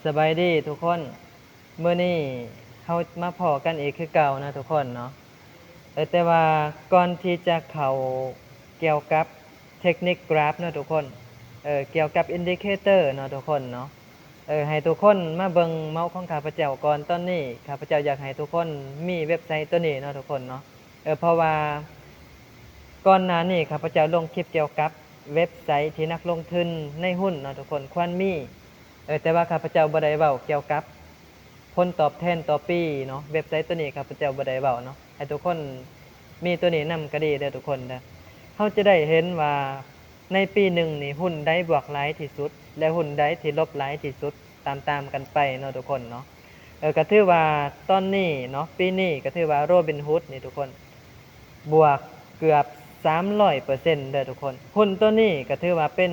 ສະບາຍດີທຸກຄົນ, ມື້ນີ້ເຮົາມາພໍ້ກັນອີກຄືເກົ່າເນາະທຸກຄົນເນາະ. ເອີ ແຕ່ວ່າກ່ອນທີ່ຈະເຂົ້າກ່ຽວກັບເທັກນິກກຣາຟເນາະທຸກຄົນ, ເອີ ກ່ຽວກັບອິນດິເຄເຕີເນາະທຸກຄົນເນາະ, ເອີ ໃຫ້ທຸກຄົນມາເບິ່ງເມົາຂອງຂ້າພະເຈົ້າກ່ອນ. ຕອນນີ້ຂ້າພະເຈົ້າຢາກໃຫ້ທຸກຄົນມີເວັບໄຊໂຕນີ້ເນາະທຸກຄົນເນາະ. ເອີ ເພາະວ່າກ່ອນໜ້ານີ້ຂ້າພະເຈົ້າລົງຄລິບກ່ຽວກັບເວັບໄຊທີ່ນັກລົງທຶນໃນຫຸ້ນເນາະທຸກຄົນຄວນມີ, ເອີ ແຕ່ວ່າຂ້າພະເຈົ້າບໍ່ໄດ້ເວົ້າກ່ຽວກັບຜົນຕອບແທນຕໍ່ປີເນາະ. ເວັບໄຊໂຕນີ້ຂ້າພະເຈົ້າບໍ່ໄດ້ເວົ້າເນາະ, ໃຫ້ທຸກຄົນມີໂຕນີ້ນຳກໍດີເດີທຸກຄົນເດີ. ເຮົາຈະໄດ້ເຫັນວ່າໃນປີໜຶ່ງນີ້ຫຸ້ນໃດບວກຫຼາຍທີ່ສຸດ ແລະ ຫຸ້ນໃດທີ່ລົບຫຼາຍທີ່ສຸດ ຕາມໆກັນໄປເນາະທຸກຄົນເນາະ. ເອີ ກໍຖືວ່າຕອນນີ້ເນາະ ປີນີ້ກໍຖືວ່າ Robinhood ນີ້ທຸກຄົນ ບວກເກືອບສາມຮ້ອຍເປີເຊັນເດີທຸກຄົນ. ຫຸ້ນໂຕນີ້ກໍຖືວ່າເປັນ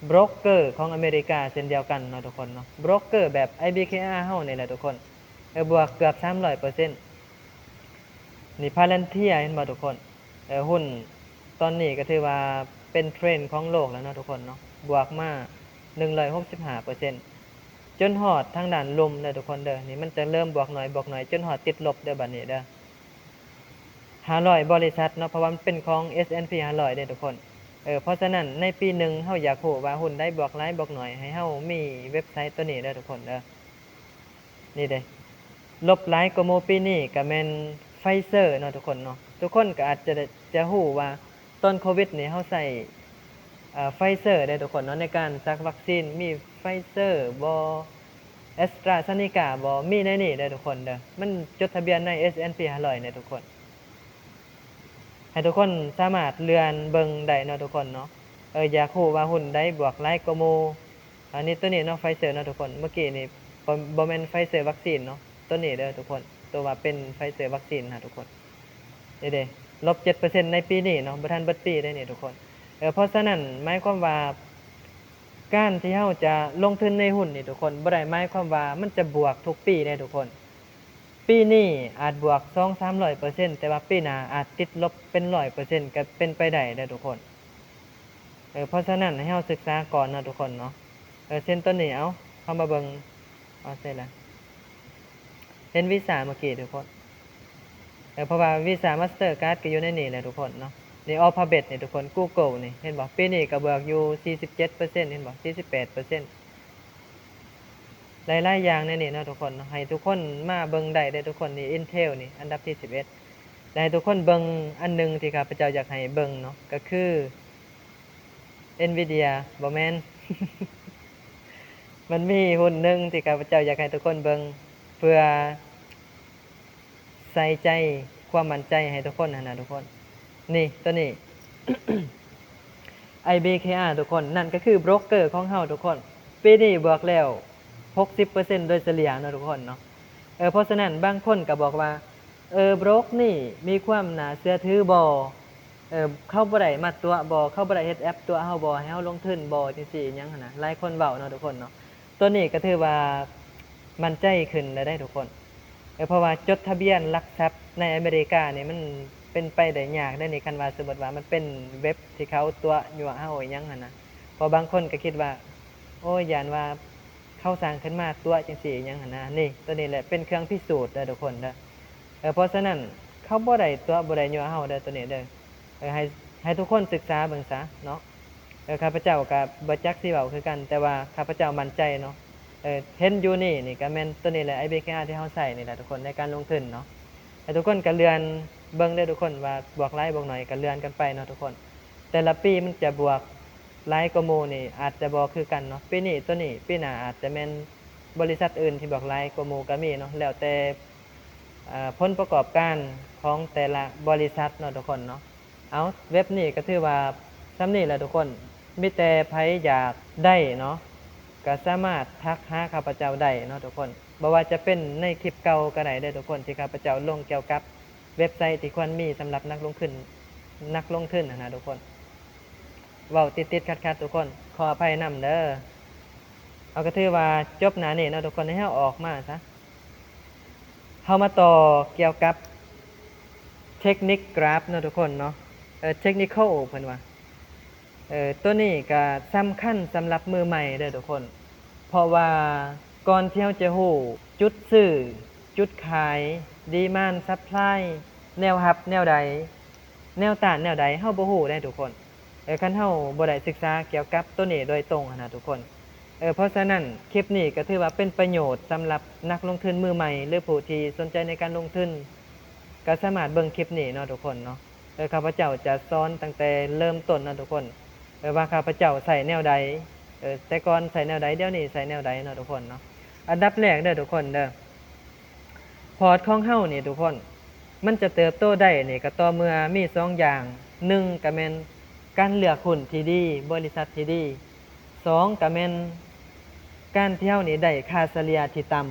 ໂບຣກເກີຂອງອາເມລິກາເຊັ່ນດຽວກັນເນາະທຸກຄົນເນາະ, ໂບຣກເກີແບບ ໄອບີເຄອາ ເຮົານີ້ແຫຼະທຸກຄົນ. ເອີ ບວກເກືອບສາມຮ້ອຍເປີເຊັນ. ນີ້ Palantir ເຫັນບໍ່ທຸກຄົນ? ເອີ ຫຸ້ນຕອນນີ້ກໍຖືວ່າເປັນເທຣນຂອງໂລກແລ້ວເນາະທຸກຄົນເນາະ, ບວກມາໜຶ່ງຮ້ອຍຫົກສິບຫ້າເປີເຊັນ ຈົນຮອດທາງດ້ານລຸ່ມເດີທຸກຄົນເດີ. ນີ້ມັນຈະເລີ່ມບວກໜ້ອຍ ບວກໜ້ອຍ ຈົນຮອດຕິດລົບເດີບັດນີ້ເດີ. ຫ້າຮ້ອຍບໍລິສັດເນາະ, ເພາະວ່າມັນເປັນຂອງ S&P ຫ້າຮ້ອຍເດ້ທຸກຄົນ. ເອີ ເພາະສະນັ້ນໃນປີໜຶ່ງເຮົາຢາກຮູ້ວ່າຫຸ້ນໃດບວກຫຼາຍບວກໜ້ອຍ ໃຫ້ເຮົາມີເວັບໄຊໂຕນີ້ເດີທຸກຄົນເດີ. ນີ້ເດ້ ລົບຫຼາຍກວ່າໝູ່ປີນີ້ກໍແມ່ນ Pfizer ເນາະທຸກຄົນເນາະ. ທຸກຄົນກໍອາດຈະ ຈະຮູ້ວ່າຕອນໂຄວິດນີ້ເຮົາໃຊ້ ເອີ Pfizer ເດ້ທຸກຄົນເນາະ ໃນການສັກວັກຊີນ. ມີ Pfizer ບໍ່ AstraZeneca ບໍ່ ມີໃນນີ້ເດ້ທຸກຄົນເດີ. ມັນຈົດທະບຽນໃນ S&P ຫ້າຮ້ອຍເດ້ທຸກຄົນ. ໃຫ້ທຸກຄົນສາມາດເລື່ອນເບິ່ງໄດ້ເນາະທຸກຄົນເນາະ. ເອີ ຢາກຮູ້ວ່າຫຸ້ນໃດບວກຫຼາຍກວ່າໝູ່. ອັນນີ້ ໂຕນີ້ເນາະ Pfizer ເນາະທຸກຄົນ. ເມື່ອກີ້ນີ້ບໍ່ ບໍ່ແມ່ນ Pfizer ວັກຊີນເນາະ, ໂຕນີ້ເດີທຸກຄົນ, ໂຕວ່າເປັນ Pfizer ວັກຊີນນະທຸກຄົນ. ນີ້ເດ້ ລົບເຈັດເປີເຊັນໃນປີນີ້ເນາະ, ບໍ່ທັນເບິດປີເດ້ນີ້ທຸກຄົນ. ເອີ ເພາະສະນັ້ນໝາຍຄວາມວ່າ ການທີ່ເຮົາຈະລົງທຶນໃນຫຸ້ນນີ້ທຸກຄົນ ບໍ່ໄດ້ໝາຍຄວາມວ່າມັນຈະບວກທຸກປີເດ້ທຸກຄົນ. ປີນີ້ອາດບວກສອງສາມຮ້ອຍເປີເຊັນ ແຕ່ວ່າປີໜ້າອາດຕິດລົບເປັນຮ້ອຍເປີເຊັນ ກໍເປັນໄປໄດ້ເດີທຸກຄົນ. ເອີ ເພາະສະນັ້ນໃຫ້ເຮົາສຶກສາກ່ອນເນາະທຸກຄົນເນາະ. ເອີ ເຊັ່ນໂຕນີ້ ເອົາ ເຮົາມາເບິ່ງ ເອົາໃສ່ລະ ເຫັນ Visa ເມື່ອກີ້ທຸກຄົນ. ເອີ ເພາະວ່າ Visa Mastercard ກໍຢູ່ໃນນີ້ແຫຼະທຸກຄົນເນາະ. ນີ້ Alphabet ນີ້ທຸກຄົນ, Google ນີ້ ເຫັນບໍ່? ປີນີ້ກໍບວກຢູ່ສີ່ສິບເຈັດເປີເຊັນ ເຫັນບໍ່? ສີ່ສິບແປດເປີເຊັນ. ຫຼາຍໆຢ່າງໃນນີ້ເນາະທຸກຄົນເນາະ, ໃຫ້ທຸກຄົນມາເບິ່ງໄດ້ເດ້ທຸກຄົນ. ນີ້ Intel ນີ້ອັນດັບທີສິບເອັດ. ແລະ ໃຫ້ທຸກຄົນເບິ່ງອັນໜຶ່ງທີ່ຂ້າພະເຈົ້າຢາກໃຫ້ເບິ່ງເນາະ ກໍຄື Nvidia ບໍ່ແມ່ນ ມັນມີຫຸ້ນໜຶ່ງທີ່ຂ້າພະເຈົ້າຢາກໃຫ້ທຸກຄົນເບິ່ງ ເພື່ອໃສ່ໃຈ ຄວາມໝັ້ນໃຈໃຫ້ທຸກຄົນຫັ້ນນະທຸກຄົນ. ນີ້ ໂຕນີ້ ໄອບີເຄອາ ທຸກຄົນ, ນັ້ນກໍຄືໂບຣກເກີຂອງເຮົາທຸກຄົນ. ປີນີ້ບວກແລ້ວຫົກສິບເປີເຊັນໂດຍສະເລ່ຍເນາະທຸກຄົນເນາະ. ເອີ ເພາະສະນັ້ນບາງຄົນກໍບອກວ່າ ເອີ ໂບຣກນີ້ມີຄວາມໜ້າເຊື່ອຖືບໍ່? ເອີ ເຂົາບໍ່ໄດ້ມາຕົວະບໍ່? ເຂົາບໍ່ໄດ້ເຮັດແອັບຕົວະເຮົາບໍ່? ໃຫ້ເຮົາລົງທຶນບໍ່? ຈັ່ງຊີ້ຫຍັງຫັ້ນນະ, ຫຼາຍຄົນເວົ້າເນາະທຸກຄົນເນາະ. ຕົວນີ້ກໍຖືວ່າໝັ້ນໃຈຂຶ້ນແລ້ວເດ້ທຸກຄົນ. ເອີ ເພາະວ່າຈົດທະບຽນຫຼັກຊັບໃນອາເມລິການີ້ມັນເປັນໄປໄດ້ຍາກເດ້ນີ້, ຄັນວ່າສົມມຸດວ່າມັນເປັນເວັບທີ່ເຂົາຕົວະຍົວະເຮົາອີ່ຫຍັງຫັ້ນນະ. ເພາະບາງຄົນກໍຄິດວ່າ ໂອ້ຍ ຢ້ານວ່າເຂົາສ້າງຂຶ້ນມາຕົວະຈັ່ງຊີ້ອີ່ຫຍັງຫັ້ນນະ. ນີ້ ຕົວນີ້ແຫຼະເປັນເຄື່ອງພິສູດເດີທຸກຄົນເດີ. ເອີ ເພາະສະນັ້ນເຂົາບໍ່ໄດ້ຕົວະ ບໍ່ໄດ້ຍົວະເຮົາເດີ ຕົວນີ້ເດີ. ເອີ ໃຫ້ ໃຫ້ທຸກຄົນສຶກສາເບິ່ງຊະເນາະ. ເອີ ຂ້າພະເຈົ້າກໍບໍ່ຈັກຊິເວົ້າຄືກັນ, ແຕ່ວ່າຂ້າພະເຈົ້າໝັ້ນໃຈເນາະ. ເອີ ເຫັນຢູ່ນີ້ ນີ້ກໍແມ່ນຕົວນີ້ແຫຼະ ໄອບີເຄອາ ທີ່ເຮົາໃຊ້ນີ້ແຫຼະທຸກຄົນ ໃນການລົງທຶນເນາະ. ໃຫ້ທຸກຄົນກໍເລື່ອນເບິ່ງເດີທຸກຄົນ ວ່າບວກຫຼາຍບວກໜ້ອຍກໍເລື່ອນກັນໄປເນາະທຸກຄົນ. ແຕ່ລະປີມັນຈະບວກຫຼາຍກວ່າໝູ່ນີ້ອາດຈະບໍ່ຄືກັນເນາະ. ປີນີ້ຕົວນີ້, ປີໜ້າອາດຈະແມ່ນບໍລິສັດອື່ນທີ່ບວກຫຼາຍກວ່າໝູ່ກໍມີເນາະ, ແລ້ວແຕ່ ເອີ ຜົນປະກອບການຂອງແຕ່ລະບໍລິສັດເນາະທຸກຄົນເນາະ. ເອົາ ເວັບນີ້ກໍຖືວ່າສ່ຳນີ້ແຫຼະທຸກຄົນ. ມີແຕ່ໃຜຢາກໄດ້ເນາະ ກໍສາມາດທັກຫາຂ້າພະເຈົ້າໄດ້ເນາະທຸກຄົນ. ບໍ່ວ່າຈະເປັນໃນຄລິບເກົ່າກໍໄດ້ເດີທຸກຄົນ ທີ່ຂ້າພະເຈົ້າລົງກ່ຽວກັບເວັບໄຊທີ່ຄວນມີສຳລັບນັກລົງທຶນ, ນັກລົງທຶນຫັ້ນນະທຸກຄົນ. ເວົ້າຕິດໆຂັດໆທຸກຄົນ ຂໍອະໄພນຳເດີ. ເອົາ ກໍຖືວ່າຈົບໜ້ານີ້ເນາະທຸກຄົນ, ໃຫ້ເຮົາອອກມາຊະ. ເຮົາມາຕໍ່ກ່ຽວກັບເທັກນິກກຣາຟເນາະທຸກຄົນເນາະ. ເອີ technical ເພິ່ນວ່າ. ເອີ ຕົວນີ້ກໍສຳຄັນສຳລັບມືໃໝ່ເດີທຸກຄົນ. ເພາະວ່າກ່ອນທີ່ເຮົາຈະຮູ້ຈຸດຊື້, ຈຸດຂາຍ, demand, supply, ແນວຮັບແນວໃດ, ແນວຕ້ານແນວໃດ ເຮົາບໍ່ຮູ້ເດ້ທຸກຄົນ. ເອີ ຄັນເຮົາບໍ່ໄດ້ສຶກສາກ່ຽວກັບໂຕນີ້ໂດຍຕົງຫັ້ນນະທຸກຄົນ. ເອີ ເພາະສະນັ້ນຄລິບນີ້ກໍຖືວ່າເປັນປະໂຫຍດສຳລັບນັກລົງທຶນມືໃໝ່ ຫຼື ຜູ້ທີ່ສົນໃຈໃນການລົງທຶນ ກໍສາມາດເບິ່ງຄລິບນີ້ເນາະທຸກຄົນເນາະ. ເອີ ຂ້າພະເຈົ້າຈະສອນຕັ້ງແຕ່ເລີ່ມຕົ້ນເນາະທຸກຄົນ ເອີ ວ່າຂ້າພະເຈົ້າໃຊ້ແນວໃດ, ເອີ ແຕ່ກ່ອນໃຊ້ແນວໃດ, ດຽວນີ້ໃຊ້ແນວໃດເນາະທຸກຄົນເນາະ. ອັນດັບແລກເດີທຸກຄົນເດີ ພອດຂອງເຮົານີ້ທຸກຄົນ ມັນຈະເຕີບໂຕໄດ້ນີ້ກໍຕໍ່ເມື່ອມີສອງຢ່າງ, ໜຶ່ງກໍແມ່ນການເລືອກຫຸ້ນທີ່ດີ, ບໍລິສັດທີ່ດີ, ສອງກໍແມ່ນການທີ່ເຮົານີ້ໄດ້ຄ່າສະເລ່ຍທີ່ຕ່ຳ.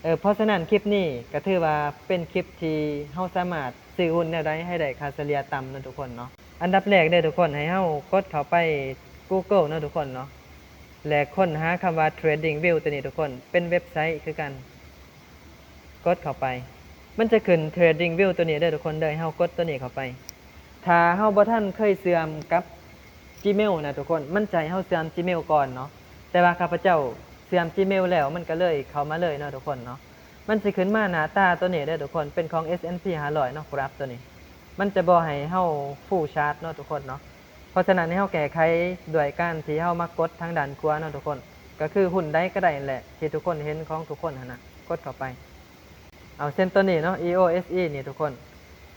ເອີ ເພາະສະນັ້ນຄລິບນີ້ກໍຖືວ່າເປັນຄລິບທີ່ເຮົາສາມາດຊື້ຫຸ້ນແນວໃດໃຫ້ໄດ້ຄ່າສະເລ່ຍຕ່ຳເນາະທຸກຄົນເນາະ. ອັນດັບແລກເດີທຸກຄົນ ໃຫ້ເຮົາກົດເຂົ້າໄປ Google ເນາະທຸກຄົນເນາະ ແລະ ຄົ້ນຫາຄຳວ່າ TradingView ໂຕນີ້ທຸກຄົນ ເປັນເວັບໄຊຄືກັນ. ກົດເຂົ້າໄປ ມັນຈະຂຶ້ນ TradingView ໂຕນີ້ເດີທຸກຄົນເດີ ໃຫ້ເຮົາກົດໂຕນີ້ເຂົ້າໄປ. ຖ້າເຮົາບໍ່ທັນເຄີຍເຊື່ອມກັບ Gmail ນະທຸກຄົນ ມັນຈະໃຫ້ເຮົາເຊື່ອມ Gmail ກ່ອນເນາະ ແຕ່ວ່າຂ້າພະເຈົ້າເຊື່ອມ Gmail ແລ້ວ ມັນກໍເລີຍເຂົ້າມາເລີຍເນາະທຸກຄົນເນາະ. ມັນຊິຂຶ້ນມາໜ້າຕາໂຕນີ້ເດີທຸກຄົນ ເປັນຂອງ S&P ຫ້າຮ້ອຍເນາະ graph ໂຕນີ້ ມັນຈະບໍ່ໃຫ້ເຮົາ full chart ເນາະທຸກຄົນເນາະ. ເພາະສະນັ້ນໃຫ້ເຮົາແກ້ໄຂດ້ວຍການທີ່ເຮົາມາກົດທາງດ້ານຂວາເນາະທຸກຄົນ ກໍຄືຫຸ້ນໃດກໍໄດ້ຫັ້ນແຫຼະ ທີ່ທຸກຄົນເຫັນຂອງທຸກຄົນຫັ້ນນະ ກົດເຂົ້າໄປ. ເອົາເຊັ່ນໂຕນີ້ເນາະ EOSE ນີ້ທຸກຄົນ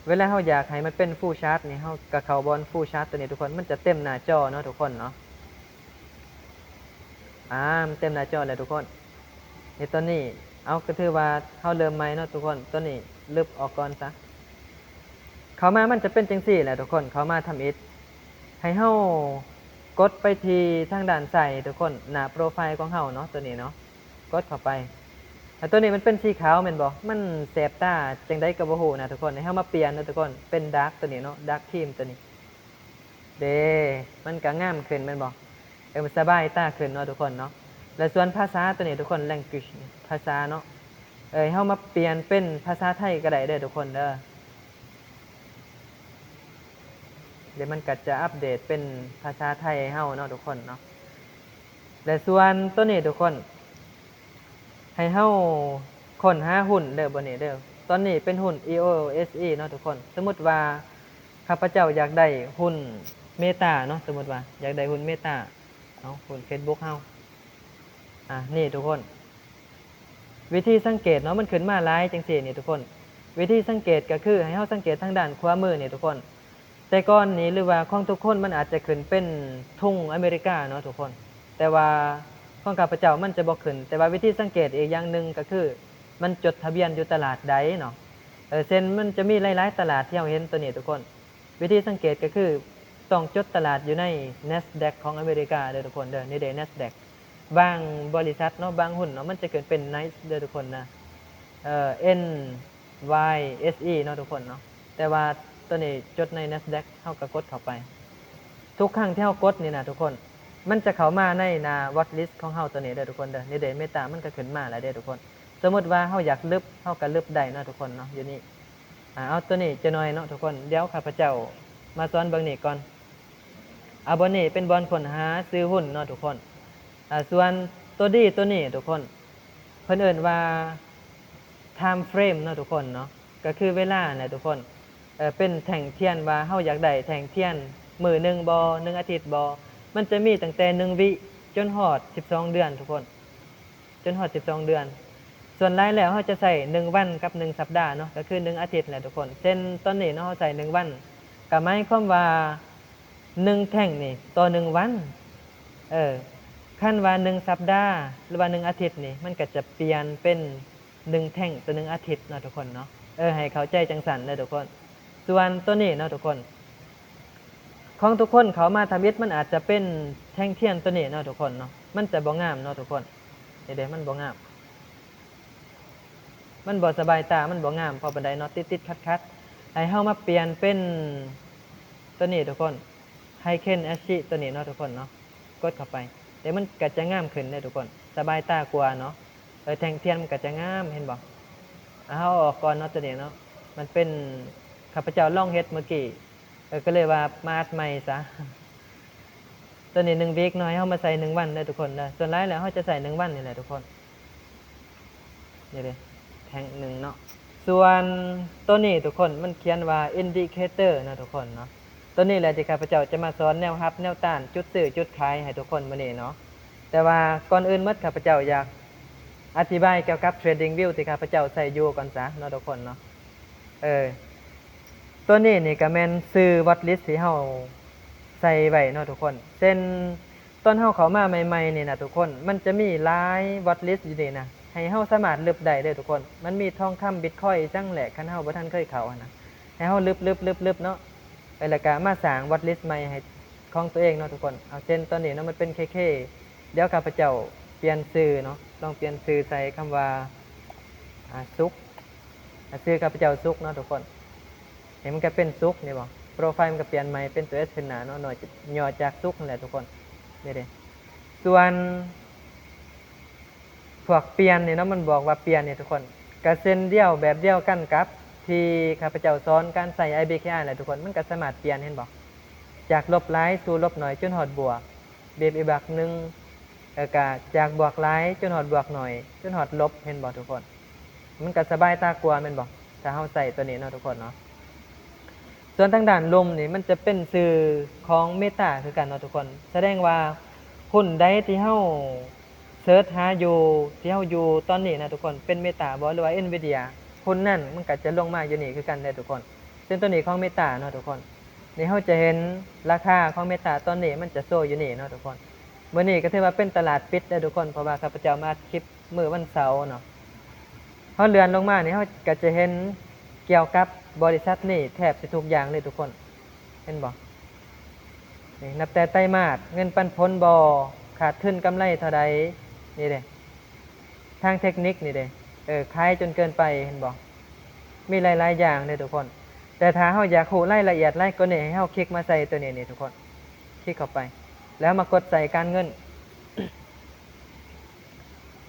ເວລາເຮົາຢາກໃຫ້ມັນເປັນ full chart ນີ້ ເຮົາກໍເຂົ້າບ່ອນ full chart ໂຕນີ້ທຸກຄົນ ມັນຈະເຕັມໜ້າຈໍເນາະທຸກຄົນເນາະ. ອາ ມັນເຕັມໜ້າຈໍແລ້ວທຸກຄົນ. ເຮັດໂຕນີ້ ເອົາ ກໍຖືວ່າເຮົາເລີ່ມໃໝ່ເນາະທຸກຄົນ. ໂຕນີ້ລຶບອອກກ່ອນຊະ. ເຂົ້າມາມັນຈະເປັນຈັ່ງຊີ້ແຫຼະທຸກຄົນ. ເຂົ້າມາທຳອິດ ໃຫ້ເຮົາກົດໄປທີ່ທາງດ້ານຊ້າຍທຸກຄົນ ໜ້າໂປຣໄຟຂອງເຮົາເນາະ ໂຕນີ້ເນາະ. ກົດເຂົ້າໄປ ແລ້ວໂຕນີ້ມັນເປັນສີຂາວແມ່ນບໍ່? ມັນແສບຕາຈັ່ງໃດກໍບໍ່ຮູ້ນະທຸກຄົນ. ໃຫ້ເຮົາມາປ່ຽນເນາະທຸກຄົນ ເປັນ dark ໂຕນີ້ເນາະ dark theme ໂຕນີ້. ເດ້ ມັນກະງາມຂຶ້ນແມ່ນບໍ່? ເອີ ມັນສະບາຍຕາຂຶ້ນເນາະທຸກຄົນເນາະ. ແລະສ່ວນພາສາໂຕນີ້ທຸກຄົນ language ພາສາເນາະ ເອີ ເຮົາມາປ່ຽນເປັນພາສາໄທກໍໄດ້ເດີທຸກຄົນເດີ. ດຽວມັນກໍຈະອັບເດດເປັນພາສາໄທໃຫ້ເຮົາເນາະທຸກຄົນເນາະ. ແລະສ່ວນໂຕນີ້ທຸກຄົນ ໃຫ້ເຮົາຄົ້ນຫາຫຸ້ນເດີ ບ່ອນນີ້ເດີ. ຕອນນີ້ເປັນຫຸ້ນ EOSE ເນາະທຸກຄົນ. ສົມມຸດວ່າຂ້າພະເຈົ້າຢາກໄດ້ຫຸ້ນ Meta ເນາະ, ສົມມຸດວ່າຢາກໄດ້ຫຸ້ນ Meta ເອົາຫຸ້ນ Facebook ເຮົາ. ອາ ນີ້ທຸກຄົນ ວິທີສັງເກດເນາະ ມັນຂຶ້ນມາຫຼາຍຈັ່ງຊີ້ນີ້ທຸກຄົນ. ວິທີສັງເກດກໍຄືໃຫ້ເຮົາສັງເກດທາງດ້ານຂວາມືນີ້ທຸກຄົນ. ແຕ່ກ່ອນນີ້ ຫຼືວ່າຂອງທຸກຄົນ ມັນອາດຈະຂຶ້ນເປັນທຸງອາເມລິກາເນາະທຸກຄົນ, ແຕ່ວ່າຂອງຂ້າພະເຈົ້າມັນຈະບໍ່ຂຶ້ນ. ແຕ່ວ່າວິທີສັງເກດອີກຢ່າງໜຶ່ງກໍຄື ມັນຈົດທະບຽນຢູ່ຕະຫຼາດໃດເນາະ. ເອີ ເຊັ່ນມັນຈະມີຫຼາຍໆຕະຫຼາດທີ່ເຮົາເຫັນໂຕນີ້ທຸກຄົນ. ວິທີສັງເກດກໍຄືຕ້ອງຈົດຕະຫຼາດຢູ່ໃນ Nasdaq ຂອງອາເມລິກາເດີທຸກຄົນເດີ. ນີ້ເດ້ Nasdaq. ບາງບໍລິສັດເນາະ ບາງຫຸ້ນເນາະ ມັນຈະຂຶ້ນເປັນ NYSE ເດີທຸກຄົນນະ ເອີ NYSE ເນາະທຸກຄົນເນາະ. ແຕ່ວ່າໂຕນີ້ຈົດໃນ Nasdaq ເຮົາກໍກົດເຂົ້າໄປ. ທຸກຄັ້ງທີ່ເຮົາກົດນີ້ນະທຸກຄົນ ມັນຈະເຂົ້າມາໃນໜ້າ watch list ຂອງເຮົາໂຕນີ້ເດີທຸກຄົນເດີ. ນີ້ເດ້ Meta ມັນກໍຂຶ້ນມາແລ້ວເດ້ທຸກຄົນ. ສົມມຸດວ່າເຮົາຢາກລຶບ ເຮົາກໍລຶບໄດ້ເນາະທຸກຄົນເນາະ ຢູ່ນີ້. ອາ ເອົາໂຕນີ້ຈັກໜ່ອຍເນາະທຸກຄົນ. ດຽວຂ້າພະເຈົ້າມາສອນເບິ່ງນີ້ກ່ອນ. ອາ ບ່ອນນີ້ເປັນບ່ອນຄົ້ນຫາຊື່ຫຸ້ນເນາະທຸກຄົນ. ອາ ສ່ວນໂຕດີໂຕນີ້ທຸກຄົນ ເພິ່ນເອີ້ນວ່າ time frame ເນາະທຸກຄົນເນາະ ກໍຄືເວລາແຫຼະທຸກຄົນ. ເປັນແທ່ງທຽນວ່າເຮົາຢາກໄດ້ແທ່ງທຽນມື້ໜຶ່ງບໍ່ ໜຶ່ງອາທິດບໍ່. ມັນຈະມີຕັ້ງແຕ່ໜຶ່ງວິຈົນຮອດສິບສອງເດືອນທຸກຄົນ. ຈົນຮອດສິບສອງເດືອນ. ສ່ວນຫຼາຍແລ້ວເຮົາຈະໃຊ້ໜຶ່ງວັນກັບໜຶ່ງສັບດາເນາະ ກໍຄືໜຶ່ງອາທິດແຫຼະທຸກຄົນ. ເຊັ່ນຕອນນີ້ເນາະ ເຮົາໃຊ້ໜຶ່ງວັນ ກໍໝາຍຄວາມວ່າໜຶ່ງແທ່ງນີ້ຕໍ່ໜຶ່ງວັນ. ເອີ ຄັນວ່າໜຶ່ງສັບດາ ຫຼືວ່າໜຶ່ງອາທິດນີ້ ມັນກໍຈະປ່ຽນເປັນໜຶ່ງແທ່ງຕໍ່ໜຶ່ງອາທິດເນາະທຸກຄົນເນາະ. ເອີ ໃຫ້ເຂົ້າໃຈຈັ່ງຊັ້ນເດີທຸກຄົນ. ສ່ວນໂຕນີ້ເນາະທຸກຄົນ ຂອງທຸກຄົນເຂົ້າມາທຳອິດ ມັນອາດຈະເປັນແທ່ງທຽນໂຕນີ້ເນາະທຸກຄົນເນາະ. ມັນຈະບໍ່ງາມເນາະທຸກຄົນ. ນີ້ເດ້ ມັນບໍ່ງາມ ມັນບໍ່ສະບາຍຕາ ມັນບໍ່ງາມພໍປານໃດເນາະ ຕິດໆຂັດໆ. ໃຫ້ເຮົາມາປ່ຽນເປັນໂຕນີ້ທຸກຄົນ Heiken Ashi ໂຕນີ້ເນາະທຸກຄົນເນາະ. ກົດເຂົ້າໄປ ແຕ່ມັນກໍຈະງາມຂຶ້ນເດ້ທຸກຄົນ ສະບາຍຕາກວ່າເນາະ. ເອີ ແທ່ງທຽນມັນກໍຈະງາມ ເຫັນບໍ່? ອາ ເຮົາເອົາອອກກ່ອນເນາະ ໂຕນີ້ເນາະ ມັນເປັນ ຂ້າພະເຈົ້າລອງເຮັດມື້ກີ້ ເອີ ກໍເລີຍວ່າມາອັດໃໝ່ຊະ. ຕົວນີ້ໜຶ່ງວິກເນາະ ໃຫ້ເຮົາມາໃສ່ໜຶ່ງວັນເດີທຸກຄົນເດີ. ສ່ວນຫຼາຍແລ້ວເຮົາຈະໃສ່ໜຶ່ງວັນນີ້ແຫຼະທຸກຄົນ. ນີ້ເດ້ ແທ່ງໜຶ່ງເນາະ. ສ່ວນຕົວນີ້ທຸກຄົນ ມັນຂຽນວ່າ Indicator ເນາະທຸກຄົນເນາະ. ຕົວນີ້ແຫຼະທີ່ຂ້າພະເຈົ້າຈະມາສອນແນວຮັບແນວຕ້ານ ຈຸດຊື້ຈຸດຂາຍໃຫ້ທຸກຄົນມື້ນີ້ເນາະ. ແຕ່ວ່າກ່ອນອື່ນໝົດ ຂ້າພະເຈົ້າຢາກອະທິບາຍກ່ຽວກັບ TradingView ທີ່ຂ້າພະເຈົ້າໃຊ້ຢູ່ກ່ອນຊະເນາະທຸກຄົນເນາະ. ເອີ ຕົວນີ້ນີ້ກະແມ່ນຊື່ watch list ທີ່ເຮົາໃສ່ໄວ້ເນາະທຸກຄົນ. ເຊັ່ນ ຕອນເຮົາເຂົ້າມາໃໝ່ໆນີ້ນະທຸກຄົນ ມັນຈະມີຫຼາຍ watch list ຢູ່ນີ້ນະ ໃຫ້ເຮົາສາມາດລຶບໄດ້ເດີທຸກຄົນ. ມັນມີທອງຄຳ Bitcoin ອີ່ຫຍັງແຫຼະ ຄັນເຮົາບໍ່ທັນເຄີຍເຂົ້າຫັ້ນນະ ໃຫ້ເຮົາລຶບໆໆໆເນາະ. ເອີ ແລ້ວກະມາສ້າງ watch list ໃໝ່ໃຫ້ຂອງຕົວເອງເນາະທຸກຄົນ. ເອົາ ເຊັ່ນຕອນນີ້ເນາະ ມັນເປັນ ເຄເຄ ດຽວຂ້າພະເຈົ້າປ່ຽນຊື່ເນາະ ລອງປ່ຽນຊື່ໃສ່ຄຳວ່າ ອາ ສຸກ ອາ ຊື່ຂ້າພະເຈົ້າສຸກເນາະທຸກຄົນ. ເຫັນມັນກະເປັນສຸກນີ້ບໍ່? ໂປຣໄຟລ໌ມັນກະປ່ຽນໃໝ່ເປັນຕົວ S ຂຶ້ນໜ້າເນາະ ຫຍໍ້ ຫຍໍ້ຈາກສຸກຫັ້ນແຫຼະທຸກຄົນ. ນີ້ເດ້ ສ່ວນພວກປ່ຽນນີ້ເນາະ ມັນບອກວ່າປ່ຽນນີ້ທຸກຄົນ ກະເຊັ່ນດຽວ ແບບດຽວກັນກັບທີ່ຂ້າພະເຈົ້າສອນການໃຊ້ IBKR ແຫຼະທຸກຄົນ. ມັນກະສາມາດປ່ຽນ ເຫັນບໍ່? ຈາກລົບຫຼາຍສູ່ລົບໜ້ອຍຈົນຮອດບວກ ບີບອີກບັກໜຶ່ງ ແລ້ວກະຈາກບວກຫຼາຍຈົນຮອດບວກໜ້ອຍ ຈົນຮອດລົບ ເຫັນບໍ່ທຸກຄົນ? ມັນກະສະບາຍຕາກວ່າແມ່ນບໍ່ ຖ້າເຮົາໃຊ້ຕົວນີ້ເນາະທຸກຄົນເນາະ. ສ່ວນທາງດ້ານລຸ່ມນີ້ ມັນຈະເປັນຊື່ຂອງ Meta ຄືກັນເນາະທຸກຄົນ. ສະແດງວ່າຫຸ້ນໃດທີ່ເຮົາເສີດຫາຢູ່ ທີ່ເຮົາຢູ່ຕອນນີ້ນະທຸກຄົນ ເປັນ Meta ບໍ່ ຫຼືວ່າ Nvidia ຫຸ້ນນັ້ນມັນກະຈະລົງມາຢູ່ນີ້ຄືກັນເດ້ທຸກຄົນ. ເຊັ່ນຕົວນີ້ຂອງ Meta ເນາະທຸກຄົນ. ນີ້ເຮົາຈະເຫັນລາຄາຂອງ Meta ຕອນນີ້ມັນຈະໂຊຢູ່ນີ້ເນາະທຸກຄົນ. ມື້ນີ້ກະຖືວ່າເປັນຕະຫຼາດປິດເດີທຸກຄົນ ເພາະວ່າຂ້າພະເຈົ້າມາອັດຄລິບມື້ວັນເສົາເນາະ. ເຮົາເລື່ອນລົງມານີ້ ເຮົາກະຈະເຫັນກ່ຽວກັບບໍລິສັດນີ້ແທບຊິທຸກຢ່າງເລີຍທຸກຄົນ ເຫັນບໍ່? ນີ້ ນັບແຕ່ໄຕມາດ ເງິນປັນຜົນບໍ່ ຂາດທຶນກຳໄລເທົ່າໃດ ນີ້ເດ້ ທາງເທັກນິກນີ້ເດ້ ເອີ ຂາຍຈົນເກີນໄປ ເຫັນບໍ່? ມີຫຼາຍໆຢ່າງເດ້ທຸກຄົນ. ແຕ່ຖ້າເຮົາຢາກຮູ້ລາຍລະອຽດຫຼາຍກວ່ານີ້ ໃຫ້ເຮົາຄລິກມາໃສ່ຕົວນີ້ນີ້ທຸກຄົນ ຄລິກເຂົ້າໄປ ແລ້ວເຮົາມາກົດໃສ່ການເງິນ.